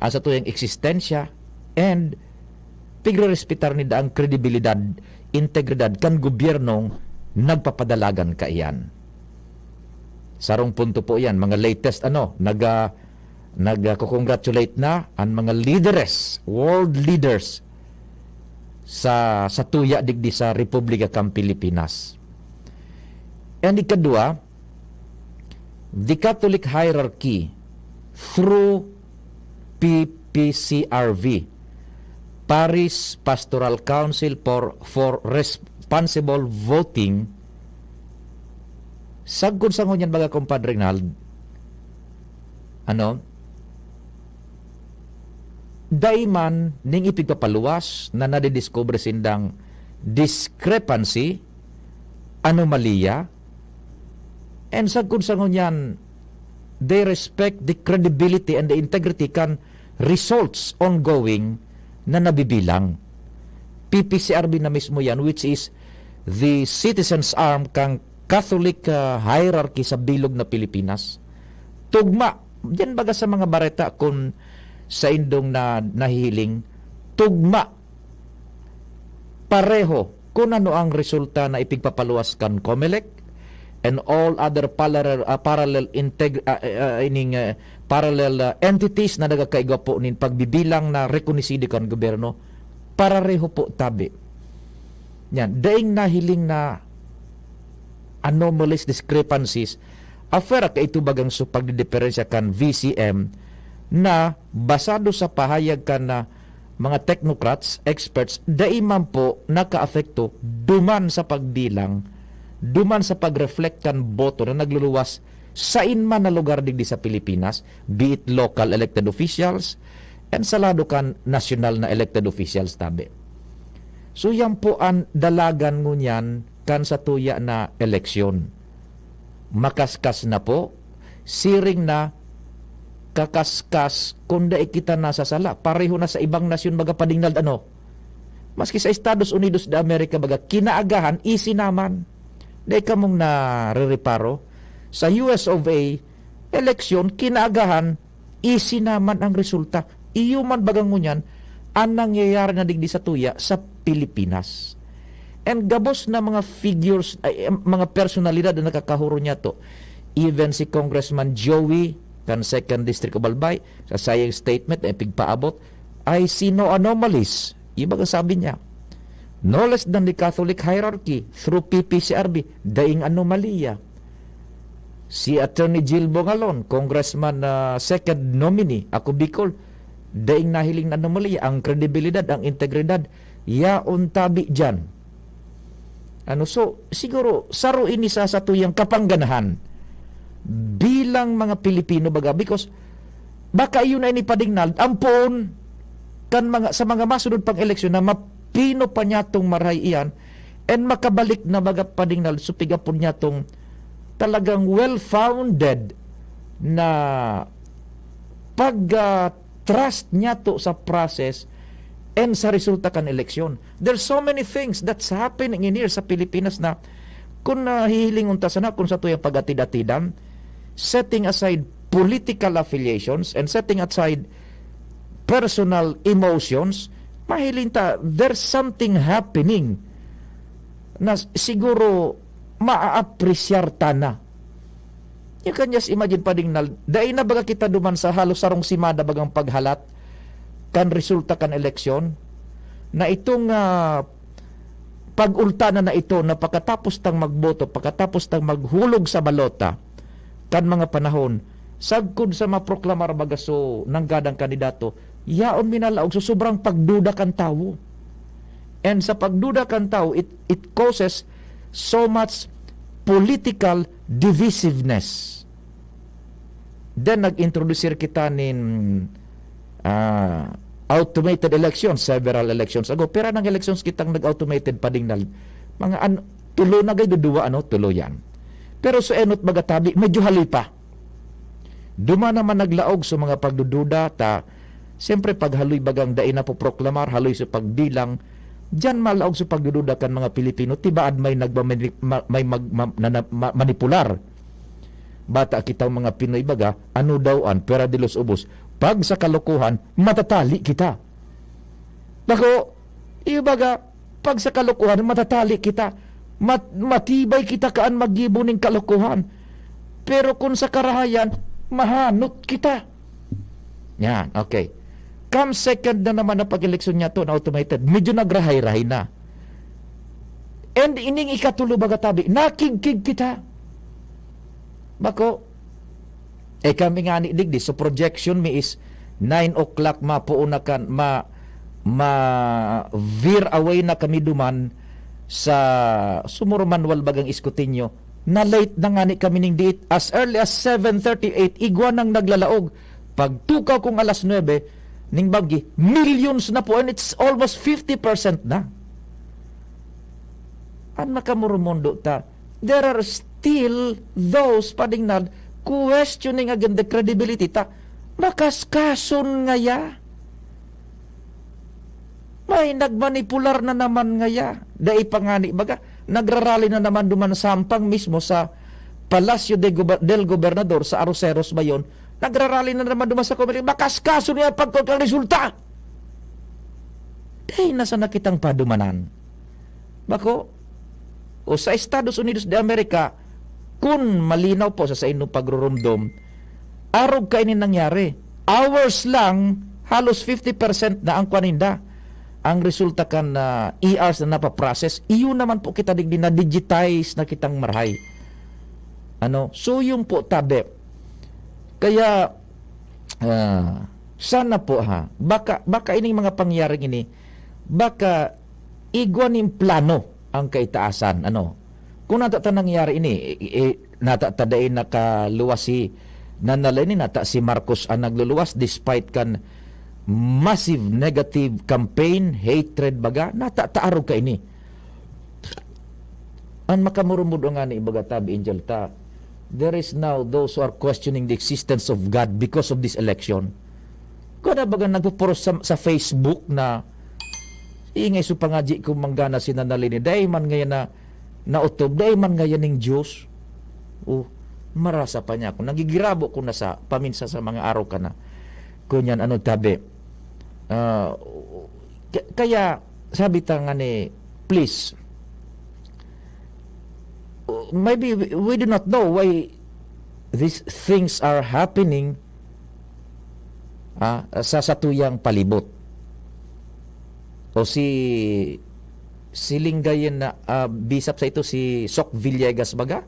ang satuyang eksistensya, and pigrerespetar ninda ang kredibilidad, integridad kan gobyernong nagpapadalagan kaiyan. Sarong punto po iyan, mga latest, ano, nag, ah, nagko-congratulate na an mga lideres, world leaders sa, sa tuya digdi sa Republika kan Pilipinas. And ikadua, the Catholic hierarchy through P P C R V, Parish Pastoral Council for, for Responsible Voting. Sagkod sa ngunyan, baga, Compadre Rinald, ano, dai man ning ipigpapaluwas na nadidiskubre sindang discrepancy, anomalya, and sagkod sa ngunyan, they respect the credibility and the integrity kan results ongoing na nabibilang. P P C R V na mismo yan, which is the citizen's arm kan Catholic, ah, hierarchy sa bilog na Pilipinas. Tugma, yan baga sa mga bareta kun sa indong na nahihiling, tugma, pareho kun ano ang resulta na ipigpapaluwas kan Comelec and all other parallel, ah, parallel integ-, ah, ah, ining, ah, parallel, ah, entities na nagakaigwa po nin pagbibilang na rekonosido kan gobyerno, parareho po tabi. Yan, daing nahiling na anomalous discrepancies, afera kaito bagang su pagdidiperensiya kan V C M na basado sa pahayag kan, ah, mga technocrats, experts, dai man po nakaapekto duman sa pagbilang, duman sa pag-reflect kan boto na nagluluwas sain man na lugar digdi sa Pilipinas, be it local elected officials and sa lado kan nasyonal na elected officials tabi. So, yan po an dalagan ngunyan kan satuya na eleksyon. Makaskas na po, siring na kakaskas kun dai kita nasasala. Pareho na sa ibang nasyon, baga, Padre Rinald, ano? Maski sa Estados Unidos de America, baga, kinaagahan, easy naman. Dai kamong narereparo? Sa U S of A, eleksyon, kinaagahan, easy naman ang resulta. Iyo man baga ngunyan an nangyayari na digdi sa tuya sa Pilipinas. And gabos na mga figures, ay, em, mga personalidad na nakakahuro niya to. Even si Congressman Joey, kan Second District of Albay, sa sayang statement na ipigpaabot, "I see no anomalies." Iba ka sabi niya. No less than the Catholic hierarchy through P P C R B, daing anomalya. Si Attorney Jill Bongalon, Congressman na second nominee, ako Bicol, daing nahiling na anomalya. Ang kredibilidad, ang integridad, yaon tabi diyan. Ano, so, siguro, saro ini sa satuyang kapangganahan bilang mga Pilipino, baga, because baka iyon na ini, Padingnal, ang poon kan mga, sa mga masunod pang eleksyon na mapino pa niya tong marahay iyan and makabalik na, baga, Padingnal, supigapon niya tong talagang well-founded na pag, ah, trust niya to sa process and sa resulta kan eleksyon. There's so many things that's happening in here sa Pilipinas na kung nahihilingon ta sana kung sa tuyang pag-atid-atidan, setting aside political affiliations and setting aside personal emotions, mahiling ta, there's something happening na siguro maaapresyar ta na. You can just imagine, Padingnal, dai na baga kita duman sa halos sarong simada bagang paghalat kan resulta kan eleksyon, na itong, ah, pag-ultanan na ito na pakatapos tang magboto, pakatapos tang maghulog sa balota, kan mga panahon, sagkod sa maproklamar baga so nanggadang kandidato, yaon minalaog so sobrang pagduda kan tawo. And sa pagduda kan tawo, it, it causes so much political divisiveness. Then, nag-introduce kita nin, ah, automated election several elections ago. Pero nang elections kitang nag-automated, Padingnal, mga an-, tulo na gay, duduwa, ano, tulo yan. Pero sa enot, baga tabi, medyo haloy pa. Duman naman naglaog sa mga pagdududa ta, siyempre, pag haloy bagang dai napoproklamar, haloy sa pagbilang, diyan malaog sa pagdududa kan mga Pilipino, tibaad may nagmamani-, ma-, may mag-, ma-, na, na, ma-, manipular. Bata kitang mga Pinoy baga, ano daw an pera de los ubos? Pag sa kalokohan, matatali kita. Bako, iyo baga, pag sa kalokohan, matatali kita. Mat-, matibay kita kaan maggibo ning kalokohan. Pero kung sa karahayan, mahanot kita. Yan, okay. Come second na naman na pag-eleksyon niya to, na automated. Medyo nagrahay-rahay na. And ining ikatulo, baga tabi, nakigkig kita. Bako, eh, kami nga ni digdi, so projection mi is nine o'clock mapuon na kan, ma-, ma-veer away na kami duman sa Sumuro Manuel bagang Escoteño. Na-late na nga ni kami ning diit. As early as seven thirty-eight, igwa nang naglalaog. Pagtukaw kong alas nuebe, ning banggi, millions na po, and it's almost fifty percent na. An makamoromondo ta, there are still those, Padingnal, questioning again the credibility ta. Makaskason ngaya. May nagmanipular na naman ngaya. Dai pa ngani, baga, nagrarally na naman duman sampang mismo sa Palacio de Gober-, del Gobernador sa Arroceros ba yun? Nagrarally na naman duman sa Comelec. Makaskason ngaya pagkon kan resulta. Dai na sana kitang padumanan. Bako, o sa Estados Unidos de America, kun malinaw po sa saindong pagrurumdom, arog kaini nangyari. Hours lang, halos fifty percent na ang kwan ninda. Ang resulta kan, ah, E Rs na napaprocess, iyo naman po kita digdi na-digitize na kitang marahay. Ano? So, yun po, tabi. Kaya, ah, sana po, ha, baka, baka ining mga pangyaring ini, baka igwa nin plano ang kaitaasan, ano? Kung nata ta nangyari ini, i-, i-, nata ta dai nakaluwas si Nanalay ni, nata si Marcos ang nagluluwas despite kan massive negative campaign, hatred baga, nata ta arog kaini. An makamurumod ngani, baga tabi, Angel, ta, there is now those who are questioning the existence of God because of this election. Kada baga nagpo-post sa, sa Facebook na, "Ingay so pangadyi kung manggana si Nanalini, dai man ngayon na naotob, dai man ngayon ning Diyos." Oh, marasa pa niya ako. Nagigirabo ko na sa paminsan sa mga araw ka na. Kunyan, ano, tabi? Ah, k-, kaya, sabi ta nga ni, please, maybe we, we do not know why these things are happening, ah, sa satuyang palibot. O si, Siling gayon na, ah, bisap sa ito si Sok Villegas baga,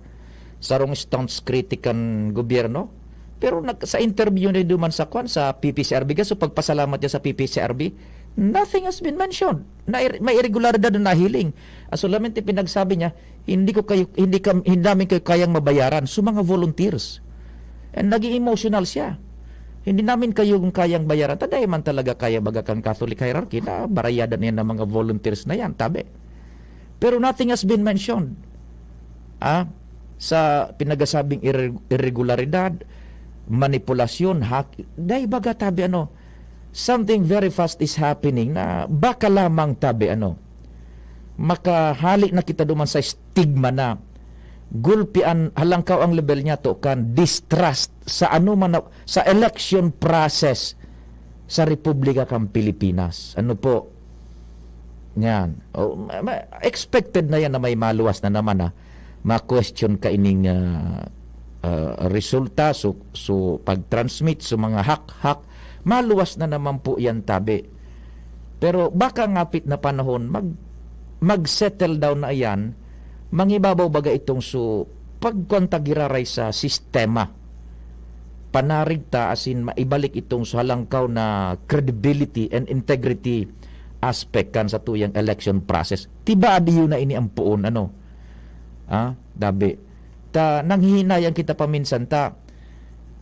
sarong staunch critic kan gobyerno. Pero nag-, sa interview niya duman sa kwan, sa P P C R B, kaso pagpasalamat niya sa P P C R B, nothing has been mentioned. Na ir-, may irregularidad na nahiling. Ah, solamente pinagsabi niya, "Hindi ko kayo, hindi kam-, hindi namin kayo kayang mabayaran." So, mga volunteers. And naging emotional siya. "Hindi namin kayo kayang bayaran." Taday man talaga kaya baga kan Catholic hierarchy na barayadan niya ng mga volunteers na yan, tabi. Pero nothing has been mentioned. Ah, sa pinagasabing irre-, irregularidad, manipulasyon, hack, dai baga tabi ano, something very fast is happening na baka lamang tabi ano, makahali na kita duman sa stigma na gulpi an halangkaw ang level niya to kan distrust sa ano man na, sa election process sa Republika kan Pilipinas. Ano po? Yan. O, ma-, ma-, expected na yan na may maluwas na naman na ma-question ka ining, ah, ah, resulta, so, so pag-transmit, so mga hack-hack, maluwas na naman po yan, tabi. Pero baka ngapit na panahon, mag-, mag-settle down na yan, mangibabaw baga itong so, pagkuan ta giraray sa sistema. Panarig ta, as in, maibalik itong so halangkaw na credibility and integrity aspect kan sa tuyang election process. Tibaad iyo na ini ang poon, ano? Ah, dabi. Ta, nanghihinayang kita paminsan ta.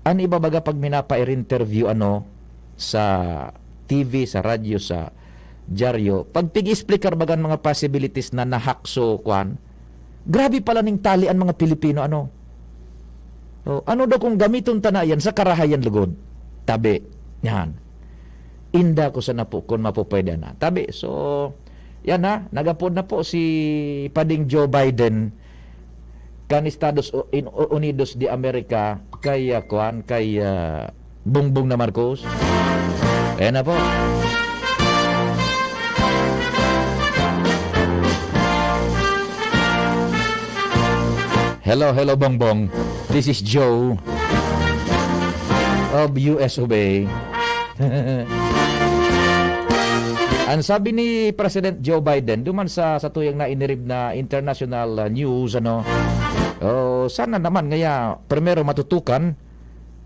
An iba baga pag minapa-interview, ano, sa T V, sa radyo, sa dyaryo, pag pig-explicar baga an mga possibilities na nahakso, kwan, grabe pala ning tali an mga Pilipino, ano. Oh, ano daw kung gamiton ta na yan sa karahayan lugod? Tabi, yan. Inda ko sana po kung mapupwede na. Tabi, so, yan na, nagapod na po si Pading Joe Biden kan Estados U-, in-, U-, Unidos de America kay, ah, kuan, kay, ah, Bongbong na Marcos. Ayan na po. Hello, hello, Bongbong. This is Joe of U S of A. Ang sabi ni President Joe Biden, duman sa, sa tuyang nainirib na international, ah, news, ano, oh, sana naman ngaya, primero matutukan,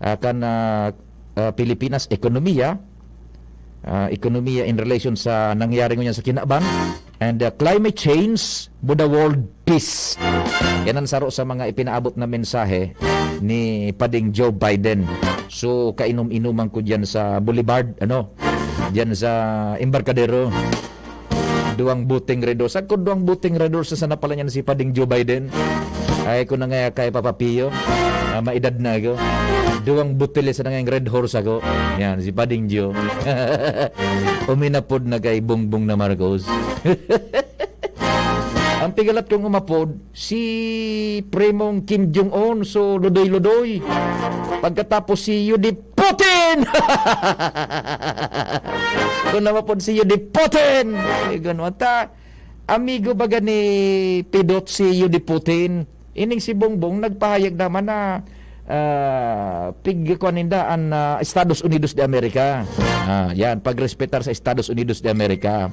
ah, kan, ah, ah, Pilipinas ekonomiya, ah, ekonomiya in relation sa nangyari ngunyan sa kinaban, and, ah, climate change, Buddha world peace. Yan ang saro sa mga ipinaabot na mensahe ni Pading Joe Biden. So, kainom-inuman ko diyan sa Boulevard, ano, diyan sa Embarcadero. Duwang buting Red Horse. Ako, duwang buting Red Horse sa napala niyan si Pading Joe Biden. Ay, ko na nga kay Papa Pio. Ah, maedad na ako. Duwang butil sa nangayang Red Horse ako. Yan, si Pading Joe. Uminapod na kay Bongbong na Marcos. Ang pigalat kong umapod, si Primong Kim Jong-un, so ludoy-ludoy. Pagkatapos si Yudi Putin! Kung namapod si Yudi Putin! Eh, ganun. Ta, amigo baga ni Pidot si Yudi Putin? Ining si Bongbong nagpahayag naman na, ah, pig-, kuwan ninda an, ah, Estados Unidos de America. Ah, yan, pagrespetar sa Estados Unidos de America.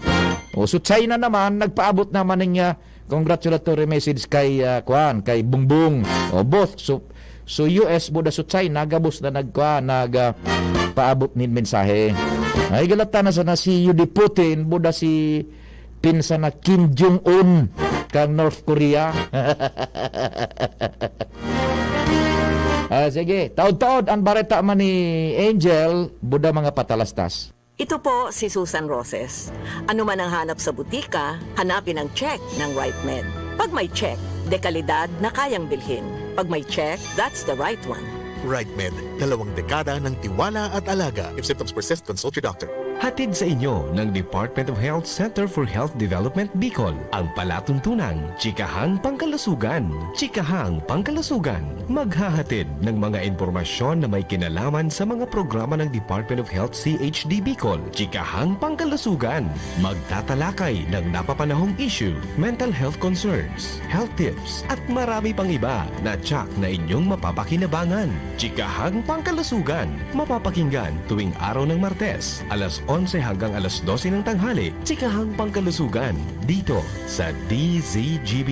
O, so China naman, nagpaabot naman ng, ah, congratulatory message kay, ah, kuwan, kay Bongbong. O, both. So, so U S, buda so China, gabos na nagkuwan, nag, ah, paabot nin mensahe. Ay, galata na sana si Yudi Putin, buda si pinsan na Kim Jong-un kan North Korea. Ah, sige, taod-taod ang bareta man ni Angel, buda mga patalastas. Ito po si Susan Roses. Ano man ang hanap sa butika, hanapin ang check ng Right Med. Pag may check, dekalidad na kayang bilhin. Pag may check, that's the right one. Right Med, dalawang dekada ng tiwala at alaga. If symptoms persist, consult your doctor. Hatid sa inyo ng Department of Health Center for Health Development Bicol, ang palatuntunang Chikahang Pangkalusugan. Chikahang Pangkalusugan, maghahatid ng mga impormasyon na may kinalaman sa mga programa ng Department of Health C H D Bicol. Chikahang Pangkalusugan, magtatalakay ng napapanahong issue, mental health concerns, health tips, at marami pang iba na tsak na inyong mapapakinabangan. Chikahang Pangkalusugan, mapapakinggan tuwing araw ng Martes, alas onse hanggang alas dose ng tanghali, chikahang pangkalusugan, dito sa D Z G B.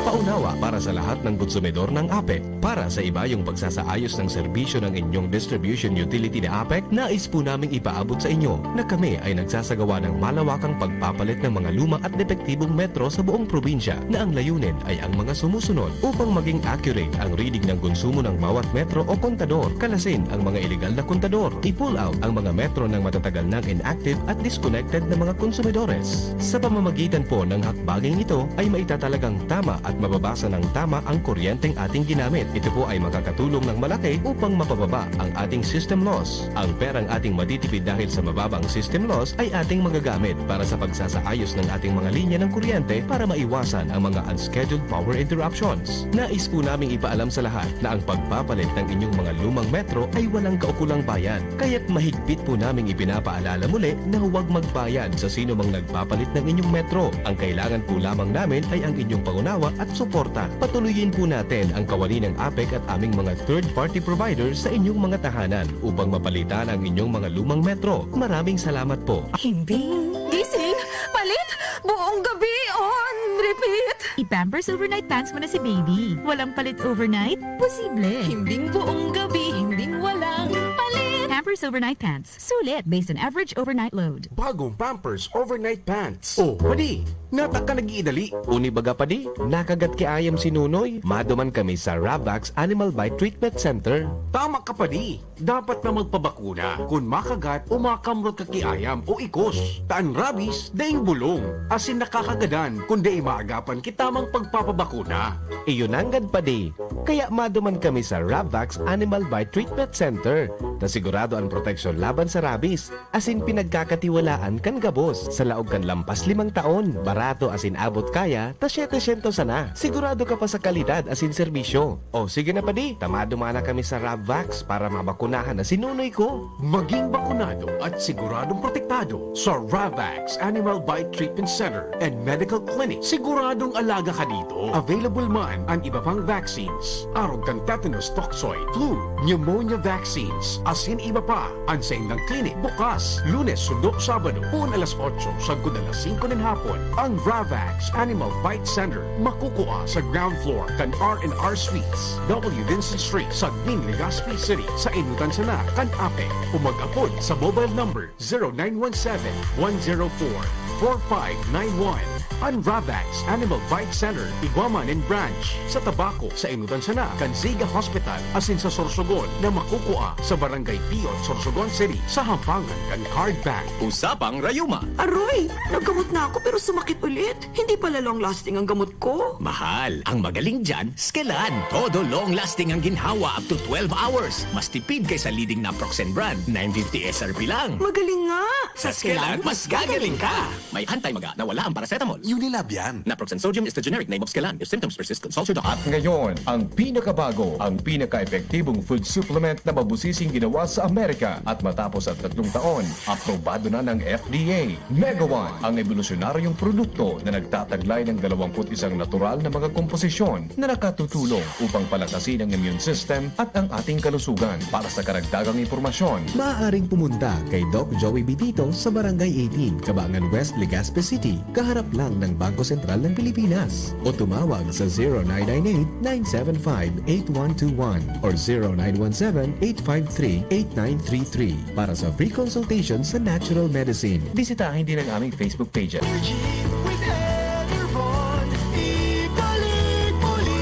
Paunawa para sa lahat ng konsumidor ng APEC. Para sa iba yung pagsasaayos ng serbisyo ng inyong distribution utility na APEC, nais po naming ipaabot sa inyo na kami ay nagsasagawa ng malawakang pagpapalit ng mga luma at depektibong metro sa buong probinsya, na ang layunin ay ang mga sumusunod. Upang maging accurate ang reading ng konsumo ng bawat metro o kontador, kalasin ang mga iligal na kontador. I-pull out ang mga metro ng matatagal nang inactive at disconnected na mga konsumidores. Sa pamamagitan po ng hakbanging ito ay maitatalagang tama at mababasa ng tama ang kuryenteng ating ginamit. Ito po ay makakatulong ng malaki upang mapababa ang ating system loss. Ang perang ating matitipid dahil sa mababang system loss ay ating magagamit para sa pagsasaayos ng ating mga linya ng kuryente para maiwasan ang mga unscheduled power interruptions. Nais po naming ipaalam sa lahat na ang pagpapalit ng inyong mga lumang metro ay walang kaukulang bayad. Kaya't mahigpit po naming ipinapaalala muli na huwag magbayad sa sino mang nagpapalit ng inyong metro. Ang kailangan po lamang namin ay ang inyong pangunawa at suporta. Patuloyin po natin ang kawani ng APEC at aming mga third-party providers sa inyong mga tahanan upang mapalitan ang inyong mga lumang metro. Maraming salamat po. Himbing, gising, palit, buong gabi on repeat. I-Pampers Overnight Pants mo na si baby. Walang palit overnight? Posible. Himbing buong gabi, himbing walang palit. Pampers Overnight Pants. Sulit based on average overnight load. Bagong Pampers Overnight Pants. Oh, padi, nata ka nag-iidali. Uni baga, padi, nakagat ki ayam si Nunoy. Maduman kami sa Ravax Animal Bite Treatment Center. Tama ka, padi. Dapat na magpabakuna kun makagat o makamrot ka ki ayam o ikos. Ta an rabies daing bulong, asin nakakagadan kun dai maagapan ki tamang pagpapabakuna. Iyo nanggad, padi. Kaya maduman kami sa Ravax Animal Bite Treatment Center, ta sigurado an proteksyon laban sa rabies, asin pinagkakatiwalaan kan gabos. Sa laog kan lampas limang taon, barato asin abot kaya, ta setecientos sana. Sigurado ka pa sa kalidad asin serbisyo. O sige na, padi, ta maduman na kami sa Ravax para mabakunahan na si Nunoy ko. Maging bakunado at siguradong protektado sa Ravax Animal Bite Treatment Center and Medical Clinic. Siguradong alaga ka dito. Available man an iba pang vaccines, arog kan tetanus toxoid, flu, pneumonia vaccines, asin iba pa. An saindang klinik bukas Lunes sundo Sabado, poon alas otso sagkod alas singko nin hapon. Ang Ravax Animal Bite Center makukua sa ground floor kan R and R Suites, W Vincent Street, Sagmin, Legazpi City, sa enotan sana kan APEC, o mag-apod sa mobile number zero nine one seven, one zero four, four five nine one. An Ravax Animal Bite Center igwa man nin branch sa Tabaco, sa enotan sana kan Ziga Hospital, asin sa Sorsogon na makukua sa Barangay Piyot, Sorsogon City, sa hampangan kan Card Bank. Usapang Rayuma. Aroy! Naggamot na ako pero sumakit ulit. Hindi pala long lasting ang gamot ko. Mahal, ang magaling dyan, Skelan. Todo long lasting ang ginhawa up to twelve hours. Mas tipid kaysa leading naproxen brand, nine fifty S R P lang. Magaling nga! Sa Skelan, mas gagaling ka! May anti-maga na wala ang paracetamol. Unilab yan. Naproxen sodium is the generic name of Skelan. If symptoms persist, consult your doctor. At ngayon, ang pinakabago, ang pinaka-epektibong food supplement na mabusising ginawa sa Amerika. At matapos ang tatlong taon, aprobado na ng F D A. Mega One, ang ebolusyonaryong produkto na nagtataglay ng dalawampu't isang natural na mga komposisyon na nakatutulong upang palakasin ang immune system at ang ating kalusugan. Para sa karagdagang impormasyon, maaaring pumunta kay Doc Joey Bitito sa Barangay eighteen, Kabangan West, Legazpi City, kaharap lang ng Bangko Sentral ng Pilipinas. O tumawag sa zero nine nine eight, nine seven five, eight one two one or zero nine one seven, eight five three, eight nine three three para sa free consultation sa natural medicine. Bisitahin din ang aming Facebook pages. Energy with Enervon, ibalik muli.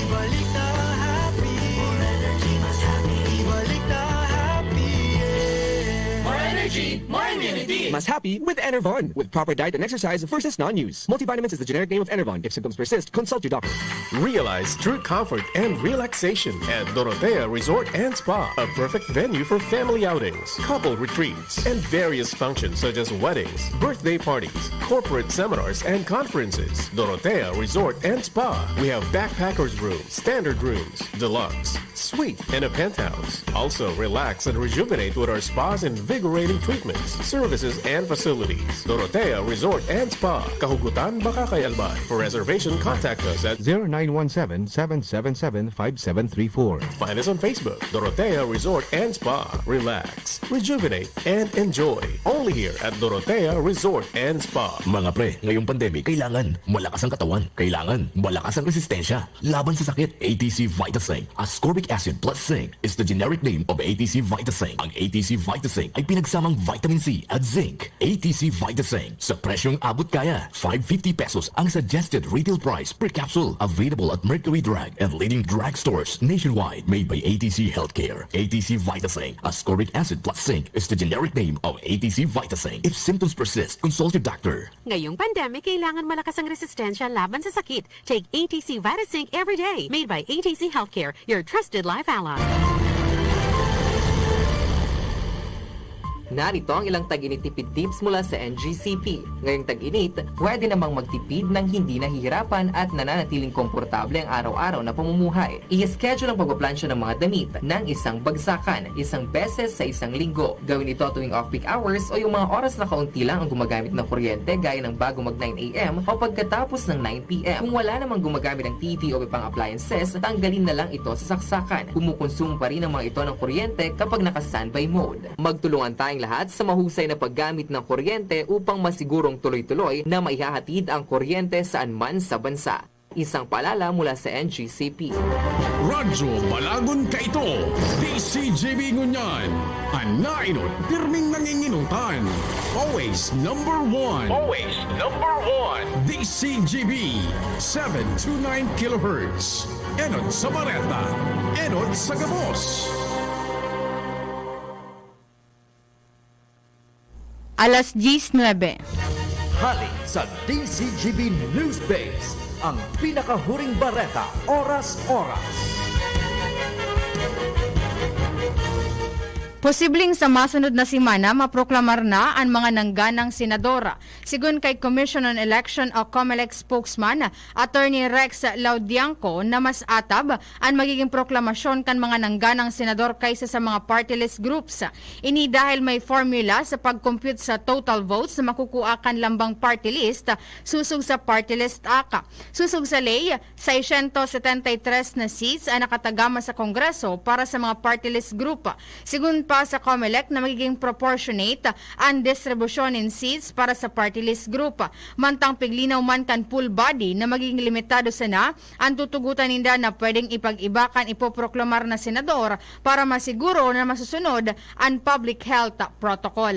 Ibalik na happy. Ibalik na happy, yeah. More energy, more immunity. Mas happy with Enervon. With proper diet and exercise versus non-use. Multivitamins is the generic name of Enervon. If symptoms persist, consult your doctor. Realize true comfort and relaxation at Dorotea Resort and Spa, a perfect venue for family outings, couple retreats, and various functions such as weddings, birthday parties, corporate seminars, and conferences. Dorotea Resort and Spa. We have backpackers room, standard rooms, deluxe, Suite and a penthouse. Also, relax and rejuvenate with our spa's invigorating treatments, services, and facilities. Dorotea Resort and Spa, Kahugutan, Bacacay, Albay. For reservation, contact us at zero nine one seven, seven seven seven, five seven three four. Find us on Facebook, Dorotea Resort and Spa. Relax, rejuvenate, and enjoy. Only here at Dorotea Resort and Spa. Mga pre, ngayong pandemic, kailangan malakas ang katawan. Kailangan malakas ang resistensya laban sa sakit. A T C Vitaseng, ascorbic acid plus zinc, is the generic name of A T C Vitaseng. Ang A T C Vitaseng ay pinagsamang vitamin C at zinc. A T C Vitaseng, sa presyong abot kaya, five fifty pesos ang suggested retail price per capsule. Available at Mercury Drug and leading drugstores nationwide. Made by A T C Healthcare. A T C Vitaseng, ascorbic acid plus zinc, is the generic name of A T C Vitaseng. If symptoms persist, consult your doctor. Ngayong pandemic, kailangan malakas ang resistensya laban sa sakit. Take A T C Vitasync every day. Made by A T C Healthcare, your trusted life ally. Narito ang ilang tag-init tipid tips mula sa N G C P. Ngayong tag-init, pwede namang magtipid nang hindi nahihirapan at nananatiling komportable ang araw-araw na pamumuhay. I-schedule ang pagpaplansya ng mga damit ng isang bagsakan, isang beses sa isang linggo. Gawin ito tuwing off-peak hours o yung mga oras na kaunti lang ang gumagamit ng kuryente, gaya ng bago mag nine A M o pagkatapos ng nine P M. Kung wala namang gumagamit ng T V o iba pang appliances, tanggalin na lang ito sa saksakan. Kumukonsumo pa rin ang mga ito ng kuryente kapag naka-standby mode. Magtulungan tayong lahat sa mahusay na paggamit ng kuryente upang masigurong tuloy-tuloy na maihahatid ang kuryente saan man sa bansa. Isang paalala mula sa N G C P. Radyo Balagon kaito, D C G B ngunyan. An nainot, pirming nanginginutan. Always number one. Always number one. D C G B, seven two nine kilohertz. Enot sa bareta, enot sa gabos. Alas diyes nuebe. Hali sa D C G B News Base, ang pinakahuring bareta, oras-oras. Posibleng sa masunod na semana, maproklamar na an mga nangganang senador. Sigon kay Commission on Election o COMELEC spokesman, Attorney Rex Laudianco, na mas atab an magiging proklamasyon kan mga nangganang senador kaysa sa mga party list groups. Ini dahil may formula sa pag-compute sa total votes na makukuha kan lambang party list sosog sa Party List Act. Sosog sa ley, seiscientos setenta y tres na seats ang nakatagama sa Kongreso para sa mga party list group. Sigon pa sa COMELEC na magiging proportionate an distribusyon nin seats para sa party list group. Mantang piglinaw man kan full body na magiging limitado sana an tutugotan ninda na pwedeng ipag-iba kan ipoproklamar na senador para masiguro na masusunod an public health protocol.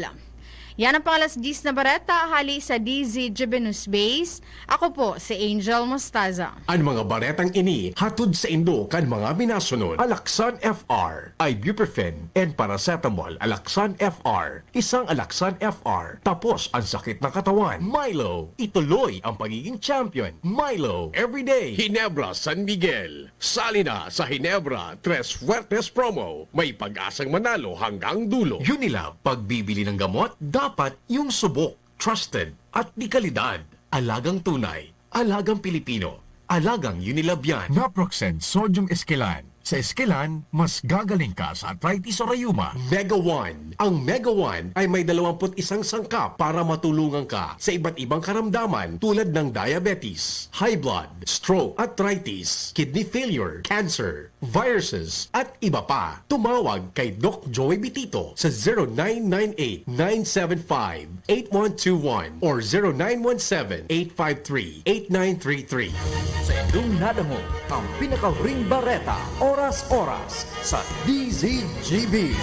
Yan ang pang-alas diyes na bareta hali sa D Z G B News Base. Ako po si Angel Mostaza. An mga baretang ini hatod saindo kan mga minasunod: Alaxan F R, ibuprofen and paracetamol. Alaxan F R, isang Alaxan F R, tapos ang sakit ng katawan. Milo, ituloy ang pagiging champion. Milo, everyday. Ginebra San Miguel, sali na sa Ginebra Tres Fuertes Promo. May pag-asang manalo hanggang dulo. Unilab, pagbibili ng gamot, dapat yung subok, trusted, at de kalidad. Alagang tunay, alagang Pilipino, alagang Unilab yan. Naproxen Sodium Esquilan. Sa Esquilan, mas gagaling ka sa arthritis o rayuma. Mega One. Ang Mega One ay may dalawampu't isang sangkap para matulungan ka sa iba't ibang karamdaman, tulad ng diabetes, high blood, stroke, arthritis, kidney failure, cancer, viruses, at iba pa. Tumawag kay Doc Joey Bitito sa zero nine nine eight, nine seven five, eight one two one or zero nine one seven, eight five three, eight nine three three. Sa indong nadangog ang pinakahuring bareta, oras-oras, sa D Z G B.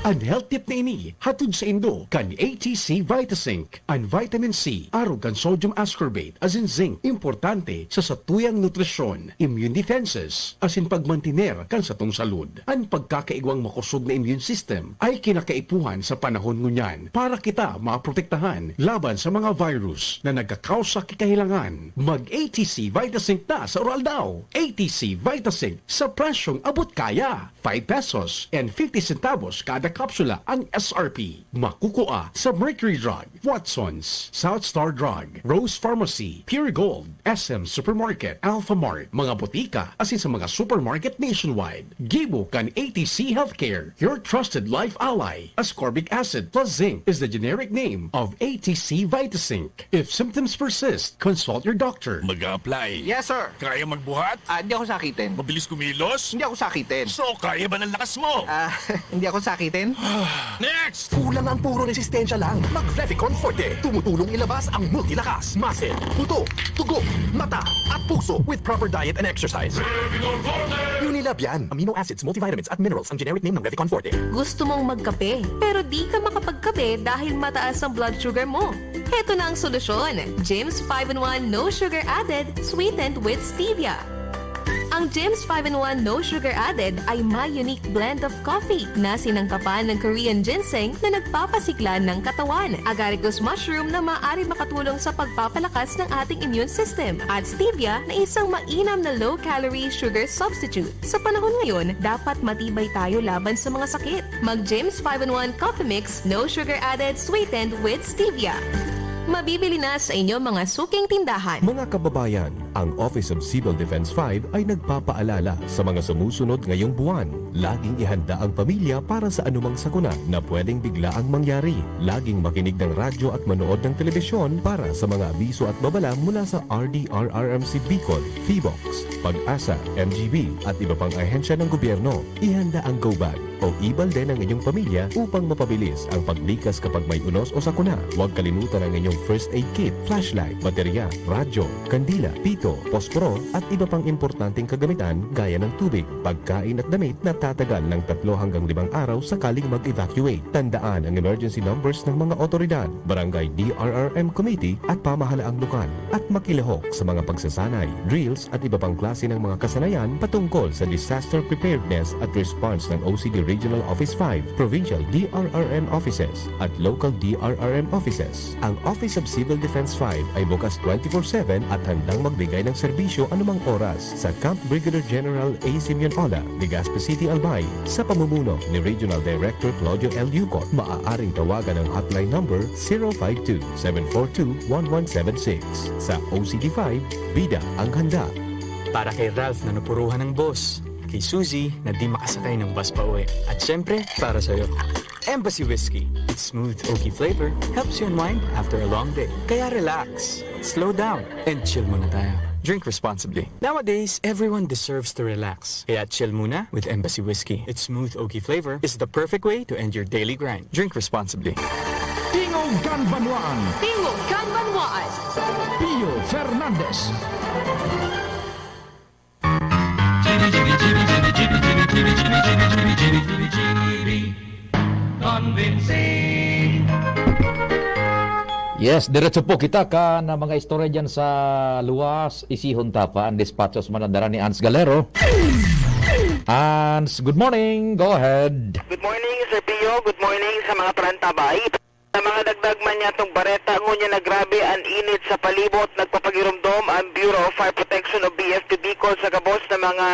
An health tip na ini hatod saindo kan A T C Vitasync. An vitamin C, arog kan sodium ascorbate, asin zinc, importante sa satuyang nutrisyon, immune defenses, asin pagmantiner kan satong salud. An pagkakaigwang makosog na immune system ay kinakaipuhan sa panahon ngunyan para kita maprotektahan laban sa mga virus na nagkakausa ki kahelangan. Mag A T C Vitasync na sa Uraldaw. A T C Vitasync sa presyong abot kaya, five pesos and fifty centavos kada kapsula. Ang S R P, makukua sa Mercury Drug, Watson's, South Star Drug, Rose Pharmacy, Pure Gold, S M Supermarket, Alpha Mart, mga botika, asin sa mga supermarket nationwide. Gibo kan A T C Healthcare, your trusted life ally. Ascorbic acid plus zinc is the generic name of A T C Vitazinc. If symptoms persist, consult your doctor. Mag-a-apply. Yes, sir. Kaya magbuhat? Ah, hindi ako sakitin. Mabilis kumilos? Hindi ako sakitin. So, kaya ba ng lakas mo? Ah, hindi ako sakitin. Next! Kulang ang puro resistensya lang. Mag-Revicon Forte. Tumutulong ilabas ang multilakas, muscle, buto, dugo, mata, at puso with proper diet and exercise. Unilab yan. Amino acids, multivitamins, at minerals ang generic name ng Revicon Forte. Gusto mong magkape, pero di ka makapagkape dahil mataas ang blood sugar mo? Heto na ang solusyon, James five-in-one No Sugar Added, sweetened with stevia. Ang James five-in-one No Sugar Added ay may unique blend of coffee na sinangkapan ng Korean ginseng na nagpapasigla ng katawan, agaricus mushroom na maaari makatulong sa pagpapalakas ng ating immune system, at stevia na isang mainam na low-calorie sugar substitute. Sa panahon ngayon, dapat matibay tayo laban sa mga sakit. Mag James five-in-one Coffee Mix, no sugar added, sweetened with stevia. Mabibili na sa inyong mga suking tindahan. Mga kababayan, ang Office of Civil Defense five ay nagpapaalala sa mga sumusunod ngayong buwan. Laging ihanda ang pamilya para sa anumang sakuna na pwedeng biglaang mangyari. Laging makinig ng radyo at manood ng telebisyon para sa mga abiso at babala mula sa R D R R M C Bicol, Phivolcs, PAGASA, M G B, at iba pang ahensya ng gobyerno. Ihanda ang go bag o e-balde ng inyong pamilya upang mapabilis ang paglikas kapag may unos o sakuna. Huwag kalimutan ang inyong first aid kit, flashlight, baterya, radyo, kandila, pito, posporo, at iba pang importanteng kagamitan gaya ng tubig, pagkain at damit na tatagal ng tatlo hanggang limang araw sakaling mag-evacuate. Tandaan ang emergency numbers ng mga otoridad, barangay D R R M committee at pamahalaang lokal, at makilahok sa mga pagsasanay, drills at iba pang klase ng mga kasanayan patungkol sa disaster preparedness at response ng O C D Regional Office five, Provincial D R R M Offices, at Local D R R M Offices. Ang Office of Civil Defense five ay bukas twenty-four seven at handang magbigay ng serbisyo anumang oras sa Camp Brigadier General A. Simeon Ola, Legazpi City, Albay, sa pamumuno ni Regional Director Claudio L. Yucot. Maaaring tawagan ang hotline number zero five two, seven four two, one one seven six. Sa O C D five, bida ang handa. Para kay Ralph na napuruhan ng boss, kay Suzy na di makasakay ng bus pauwi, at syempre, para sa'yo. Embassy Whiskey. Its smooth, oaky flavor helps you unwind after a long day. Kaya relax, slow down, and chill muna tayo. Drink responsibly. Nowadays, everyone deserves to relax. Kaya chill muna with Embassy Whiskey. Its smooth, oaky flavor is the perfect way to end your daily grind. Drink responsibly. Tingog kan Banwaan. Tingog kan Banwaan. Pio Fernandez. Convincing. Yes, diretso po kita kan mga istorya dyan sa luwas, isihon ta pa. Ang despachos man ang dara ni Ans Galero. Ans, good morning. Go ahead. Good morning, Sir Pio. Good morning sa mga parantabay. Sa mga dagdag man niyatong bareta, ngunyan na grabe an init sa palibot, nagpapagiromdom an Bureau of Fire Protection o B F P Bicol sa gabos na mga,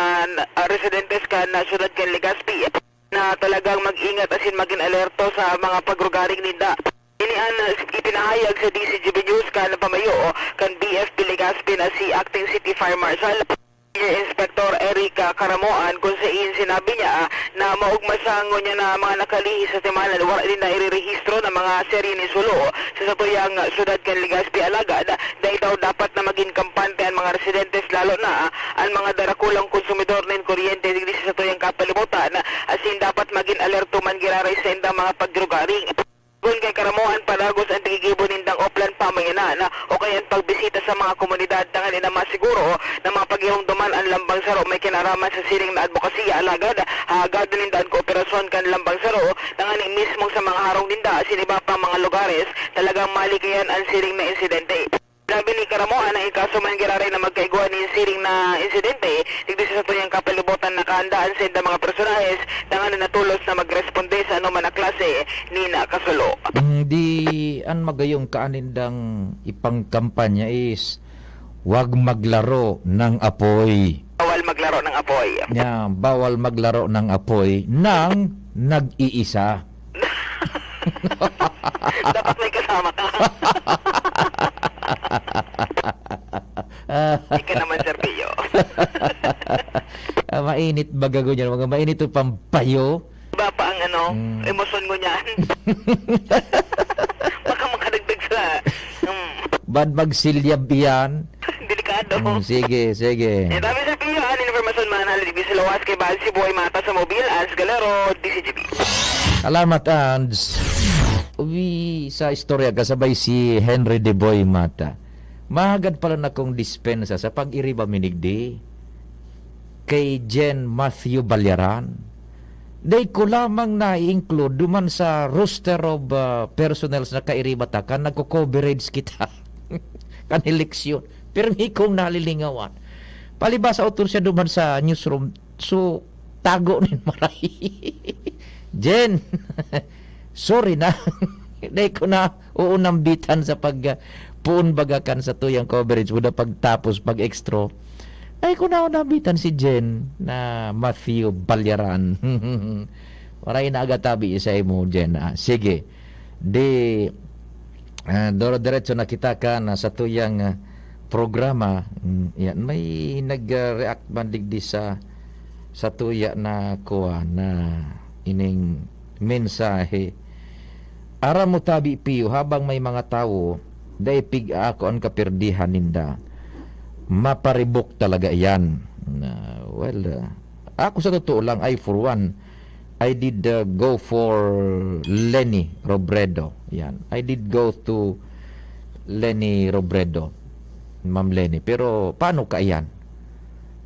ah, residentes kan, ah, siyudad kan Legazpi na talagang mag-ingat asin magin alerto sa mga pagrugaring ninda. Ini an, ah, ipinahayag sa D Z G B News kan pamayo kan B F P Legazpi na si Acting City Fire Marshal Senior Inspector Eric, ah, Caramoan, kung sain sinabi niya, ah, na maogma siya ngunyan na mga nakalihis sa semana, wala din na irirehistro na mga serye ni Sulo sa satuyang, ah, syudad kan Legazpi. Alagad, ah, dai daw dapat na magin kampante an mga residentes, lalo na, ah, an mga darakulang konsumidor nin kuryente digdi sa satuyang kapalibutan, ah, asin dapat magin alerto man giraray sa indang mga pagrugaring. Kun kay Caramoan, padagos an paggigibo nindang oplan pamayanan o kaya an pagbisita sa mga komunidad tanganing na masiguro na mapagiromdoman an lambang saro may kinaraman sa siring na adbokasiya. Alagad, hahagadon ninda an kooperasyon kan lambang saro tanganing mismong sa mga harong ninda asin iba pang mga lugares talagang malikayan an siring na insidente. Sinabi ni Caramoan na in kaso man giraray na magkaigwa nin siring na insidente digdi sa satuyang kapalibutan, nakahandaan sainda mga personahes tanganing na tolos na magresponde sa anoman na klase nin kasulo. Mm, di an magayong kaanindang ipangkampanya is, "Wag maglaro ng apoy." Bawal maglaro ng apoy. Yeah, bawal maglaro ng apoy ng nag-iisa. Dapat may kasama ka. Ika naman, Sir Pio. Ah, mainit baga ngunyan, mga mainit o pampayo. Iba pa ang ano, Mm. emosyon ngunyan. Baka makadagdag sa... Mm. Bad magsilyab iyan. Delikado. Mm, sige, sige. Yan, dami, Sir Pio, ang information man, hali digdi sa lawas kay Bal si Boy Mata sa Mobil, Ans Galero, D C G B. Salamat, Ans. Uwi sa istorya kasabay si Henry de Boy Mata. Mahagad pala na kong dispensa sa pag-iriba minigdi kay Jen Matthew Balyaran. Dai ko lamang na-include duman sa roster of uh, personnels na kairiba ta kan nagko-coverage kita kan eleksyon. Pirmi kong nalilingawan. Palibasa, utol siya duman sa newsroom. So, tago nin maray. Jen, sorry na. Dai ko na uunambitan sa pag uh, puon bagakan sa tuyang coverage. Buda pagtapos, pag extra. Dai ko na uunambitan si Jen na Matthew Balyaran. Maray na aga tabi sa imo, Jen. Ah, sige. Di, ah, doro-diretso na kita kan sa tuyang ah, programa. Mm, yan. May nag-react man digdi sa, sa tuya na kuha na ining mensahe. Aram mo, tabi, Pio, habang may mga tawo, dai pig-aako an kapirdihan ninda. Maparibok talaga iyan. Na, well, ah, ako sa totoo lang, I for one, I did uh, go for Leni Robredo. Yan. I did go to Leni Robredo, Ma'am Leni. Pero paano ka iyan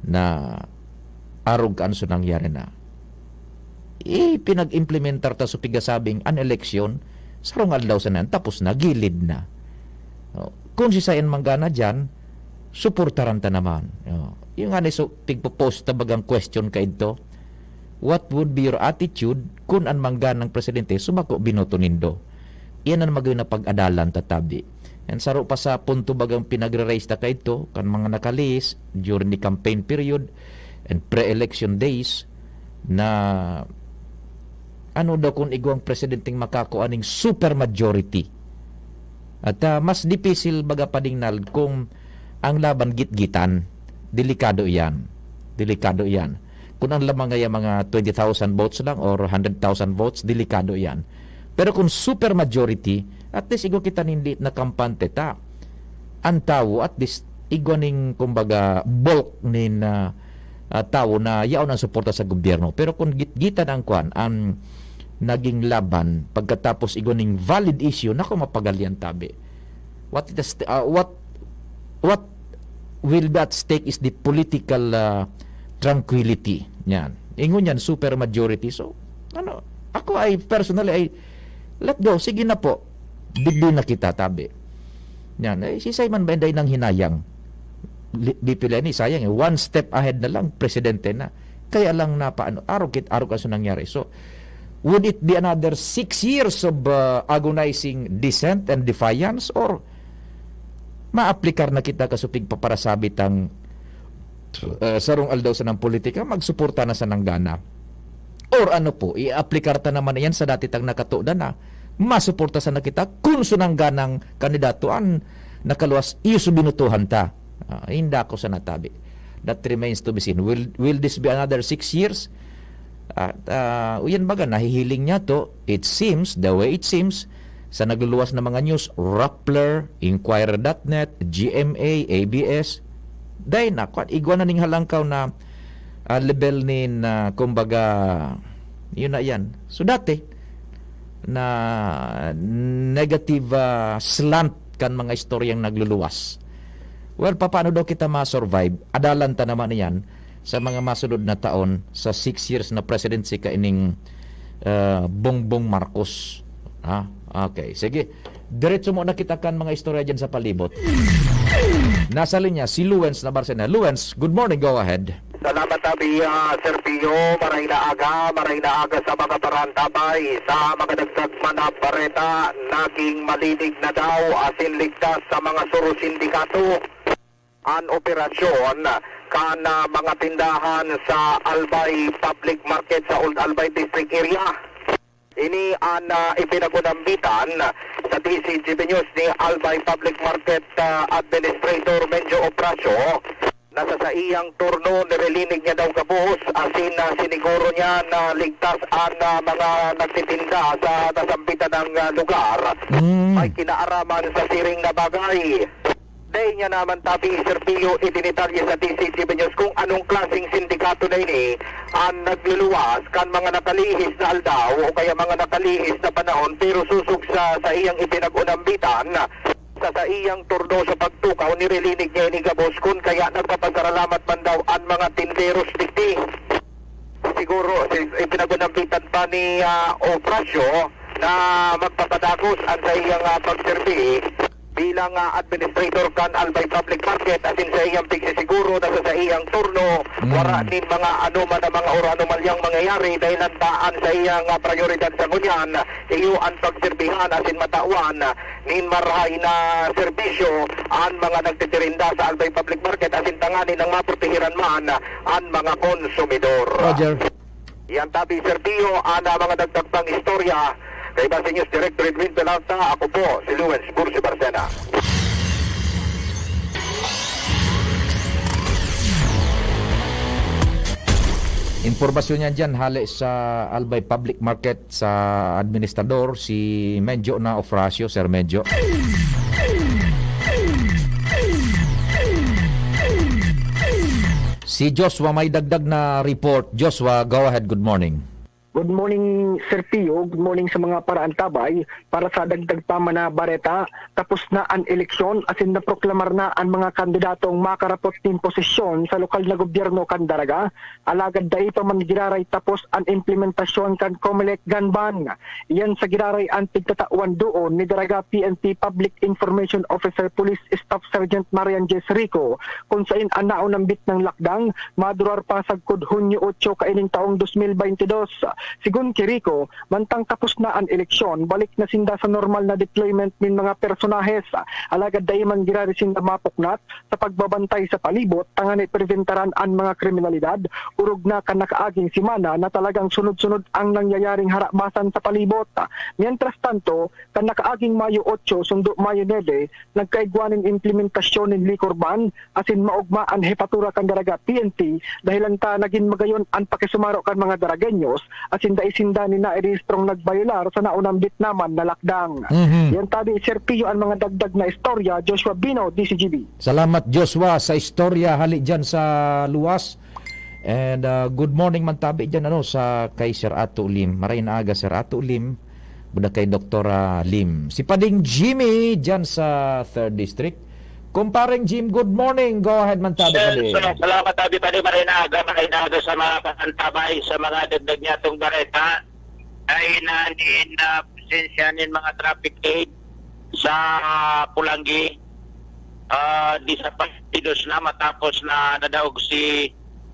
na arog kan so nangyari na? Ipinag-implementar ta so pigasabing an eleksyon, sarong aldaw sa nan, tapos na, gilid na. Oh, kung si Sayan manggana dyan, suportaran ta naman. Oh, yung nga so, pigpo-post ta bagang question kaidto, what would be your attitude kun an mangganang presidente sumako binoto nindo? Iyan an magayon na pag-adalan ta tabi. And saro pa sa punto bagang pinagre-raise ta kaidto, kan mga nakalihis during the campaign period and pre-election days, na ano daw kun igwang presidenteng makakua ning super majority. At ah, mas dipisil baga padingnal kung ang laban gitgitan. Delikado iyan. Delikado iyan. Kung ang lamang ay mga twenty thousand votes lang or hundred thousand votes, delikado iyan. Pero kung super majority, at least igwa kita nin liit na kampante ta. Ang tawo, at least, igwa ning, kumbaga, bulk nin ah, ah, tawo na yaon ang suporta sa gobyerno. Pero kung gitgitan ang kwan, ang naging laban, pagkatapos igwa ning valid issue, naku, mapagalian tabi. What is the st-, ah, what, what will be at stake is the political ah, tranquility. Yan. Ingon yan, super majority. So, ano, ako ay personally ay, let go, sige na po. Digdi na kita, tabi. Yan. Eh, si Simon ba, hindi nang hinayang? Li- B P Leni, sayang eh. One step ahead na lang, presidente na. Kaya lang na paano, arog kit, arog ang nangyari. So, would it be another six years of uh, agonizing dissent and defiance, or maaplikar na kita kasupig paparasabit ang uh, sarong aldaw sa ng politika, magsuporta na sa nanggana? Or ano po, i-aplikar ta naman iyan sa dati tang nakatoda na masuporta sana kita kun so nangganang kandidato an nakaluwas, iyo so binutuhan ta. Ah, hindi ako sa natabi. That remains to be seen. Will, will this be another six years? At uh, uyan baga, nahihiling niya to, it seems, the way it seems, sa nagluluwas na mga news, Rappler, Inquirer dot net, G M A, A B S, dahil na, kwan, igwa na ning halangkaw na ah, level nin, ah, kumbaga, yun na yan. So dati, na negative ah, slant kan mga istoryang nagluluwas. Well, papaano daw kita ma-survive? Adalan ta naman iyan sa mga masunod na taon sa six years na presidency kaining ah, Bongbong Marcos. Ha? Okay, sige. Diretso mo na kita kan mga istorya dyan sa palibot. Nasa linya si Luens na Barcena. Luens, good morning, go ahead. Salamat tabi, ah, Sir Pio. Maray na aga, maray na aga sa mga parantabay. Sa mga dagdag man na bareta, naging malinig na daw asin ligtas sa mga suro sindikato an operasyon kan ah, mga tindahan sa Albay Public Market sa Old Albay District Area. Ini an, ah, ipinag-unambitan sa D C G B News ni Albay Public Market, ah, Administrator Menjo Opracio, na sa saiyang turno, nirilinig niya daw gabos, asin, ah, siniguro niya na ligtas an, ah, mga nagtitinda sa nasambitan ng, ah, lugar. Mm. May kinaaraman sa siring na bagay. Dai niya naman tabi, Sir Pio, idinitalye sa D C G B News kung anong klaseng sindikato na ini an nagluluwas kan mga nakalihis na aldaw o kaya mga nakalihis na panahon, pero sosog sa saiyang ipinag-unambitan, sa saiyang turno sa pagtukaw, nirilinig niya ini gabos kun kaya nagpapasaralamat man daw an mga tinderos digdi. Siguro, si-, ipinag-unambitan pa ni, ah, Opracio na magpapadagos an saiyang, ah, pagserbi bilang, ah, administrator kan Albay Public Market, asin saiyang pigsisiguro na sa saiyang turno, Mm. wara nin mga anoman na mga or anomalyang mangyayari dahilan ta an saiyang, ah, prayoridad sa ngunyan, iyo an pagserbihan asin matawan nin marahay na serbisyo an mga nagtitirinda sa Albay Public Market asin tanganing maprotehiran man an mga konsumidor. Roger. Yan tabi, Sir Pio, an, ah, mga dagdag pang istorya. Kaiba sa News Director Edwin Peralta, ako po si Lawrence Bursi Barcena. Impormasyon yan dyan, hali sa Albay Public Market sa administrador, si Medyo na Ofracio, Sir Medyo. Si Joshua may dagdag na report. Joshua, go ahead. Good morning. Good morning, Sir Pio. Good morning sa mga paraantabay. Para sa dagdag pa man na bareta, tapos na an eleksyon asin naproklamar na an mga kandidatong makarapot nin posisyon sa lokal na gobyerno kan Daraga. Alagad dai pa man giraray tapos an implementasyon kan Comelec gun ban. Iyan sa giraray an pigtatawan doon ni Daraga P N P Public Information Officer Police Staff Sergeant Marian Jess Rico, kun sain an naunambit nang lakdang madurar pa sagkod Hunyo otso kaining taong dos mil baynte dos. Sigon ki Rico, mantang tapos na an eleksyon, balik na sinda sa normal na deployment nin mga personahes. Alagad dai man giraray sinda mapuknat sa pagbabantay sa palibot tanganing preventaran an mga kriminalidad, orog na kan nakaaging semana na talagang sunod-sunod ang nangyayaring harabasan sa palibot. Mientras tanto, kan nakaaging Mayo otso sundo Mayo nuebe, nagkaigwa nin implementasyon nin liquor ban asin maogma an hepatura kan Daraga P N P dahilan ta nagin magayon an pakisumaro kan mga Daragueños asin dai sinda nin nairehistrong nagbayolar sa naunambit naman na lakdang. Mhm. Yan tabi, Sir Pio, an mga dagdag na istorya. Joshua Bino, D C G B. Salamat, Joshua, sa istorya hali dyan sa luwas. And, ah, good morning man tabi dyan, ano, sa kay Sir Ato Lim. Maray na aga, Sir Ato Lim. Buda kay Doktora Lim. Si Pading Jimmy dyan sa third District. Kumpareng Jim, good morning. Go ahead man tabi, Sir, Pading. Sir, salamat tabi, Pading. Maray na aga, maray na aga sa mga kaantabay, sa mga dagdag niya tong bareta. Ay na nin, ah, presensya nin mga traffic aid sa Pulanggi. Ah, di sa partidos na matapos na nadaog si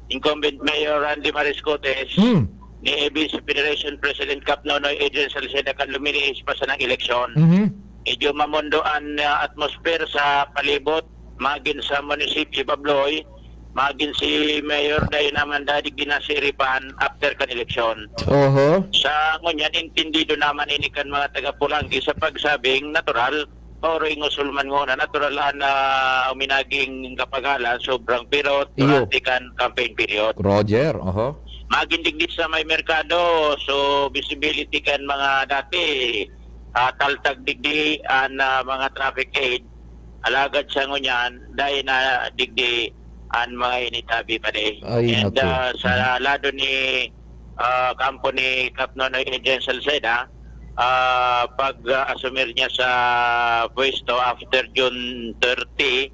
incumbent Mayor Randy Mariscotes Hmm. ni A B C Federation President Kap Nonoy Adrian Salceda kan lumilihis pa sa nang eleksyon. Mhm. Medyo mamondo an, ah, atmosphere sa palibot, magin sa munisipyo Babloy, magin si Mayor dai naman dadig ginasiripan after kan eleksyon. Oho. Sa ngunyan, intindido naman ini kan mga taga Pulanggi sa pagsabing natural, oro ingusol man nguna, natural an, ah, uminaging kapagalan, sobrang pirot, Iyo. durante kan campaign period. Roger, oho. Magin digdi sa may merkado, so visibility kan mga dati, ah, taltag digdi an, ah, mga traffic aid. Alagad sa ngunyan, dai na digdi an mga initabi pa di. Ay, And, naku. ah, sa Mhm. lado ni, ah, kampo ni Kap Nonoy Adrian Salceda, ah, pag, ah, asumir niya sa pwesto after June thirty,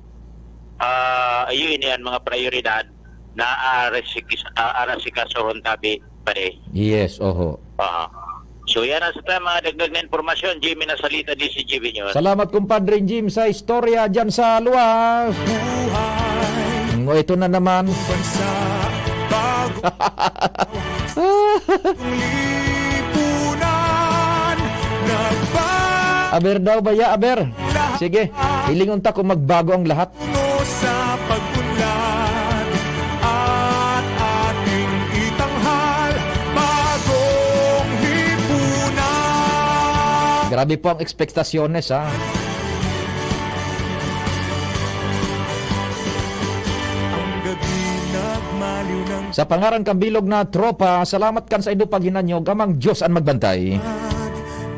ah, ayun yan mga prioridad na aresikis-, ah, arasikasohon tabi, pare. Yes, oho. Ah. So, yan ang sa mga dagdag na impormasyon. Jimmy Nasalita, D C G B News. Salamat, kumpadre Jim, sa istorya dyan sa luwas. Buhay. Ngo, ito na naman. Bansa. Bago. Lipunan. Nagba- Aber daw, baya, aber. Sige, hilingon ta kung magbago ang lahat. Tungo sa pag-unlad at ating itanghal bagong lipunan. Abi po ang ekspektasyones, ha? Sa pangaran kan bilog na tropa, salamat kan saindo paghinanyog, amang Diyos an magbantay.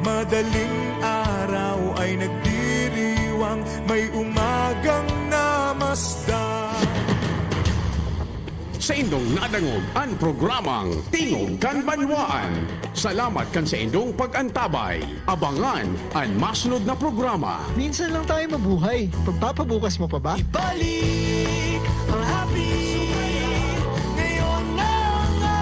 Madaling araw ay nagdiriwang, may umagang namasdan. Saindong nadangog an programang Tingog kan Banwaan. Salamat kan saindong pag-antabay. Abangan an masunod na programa. Minsan lang tayo mabuhay. Pagpapabukas mo pa ba? Ibalik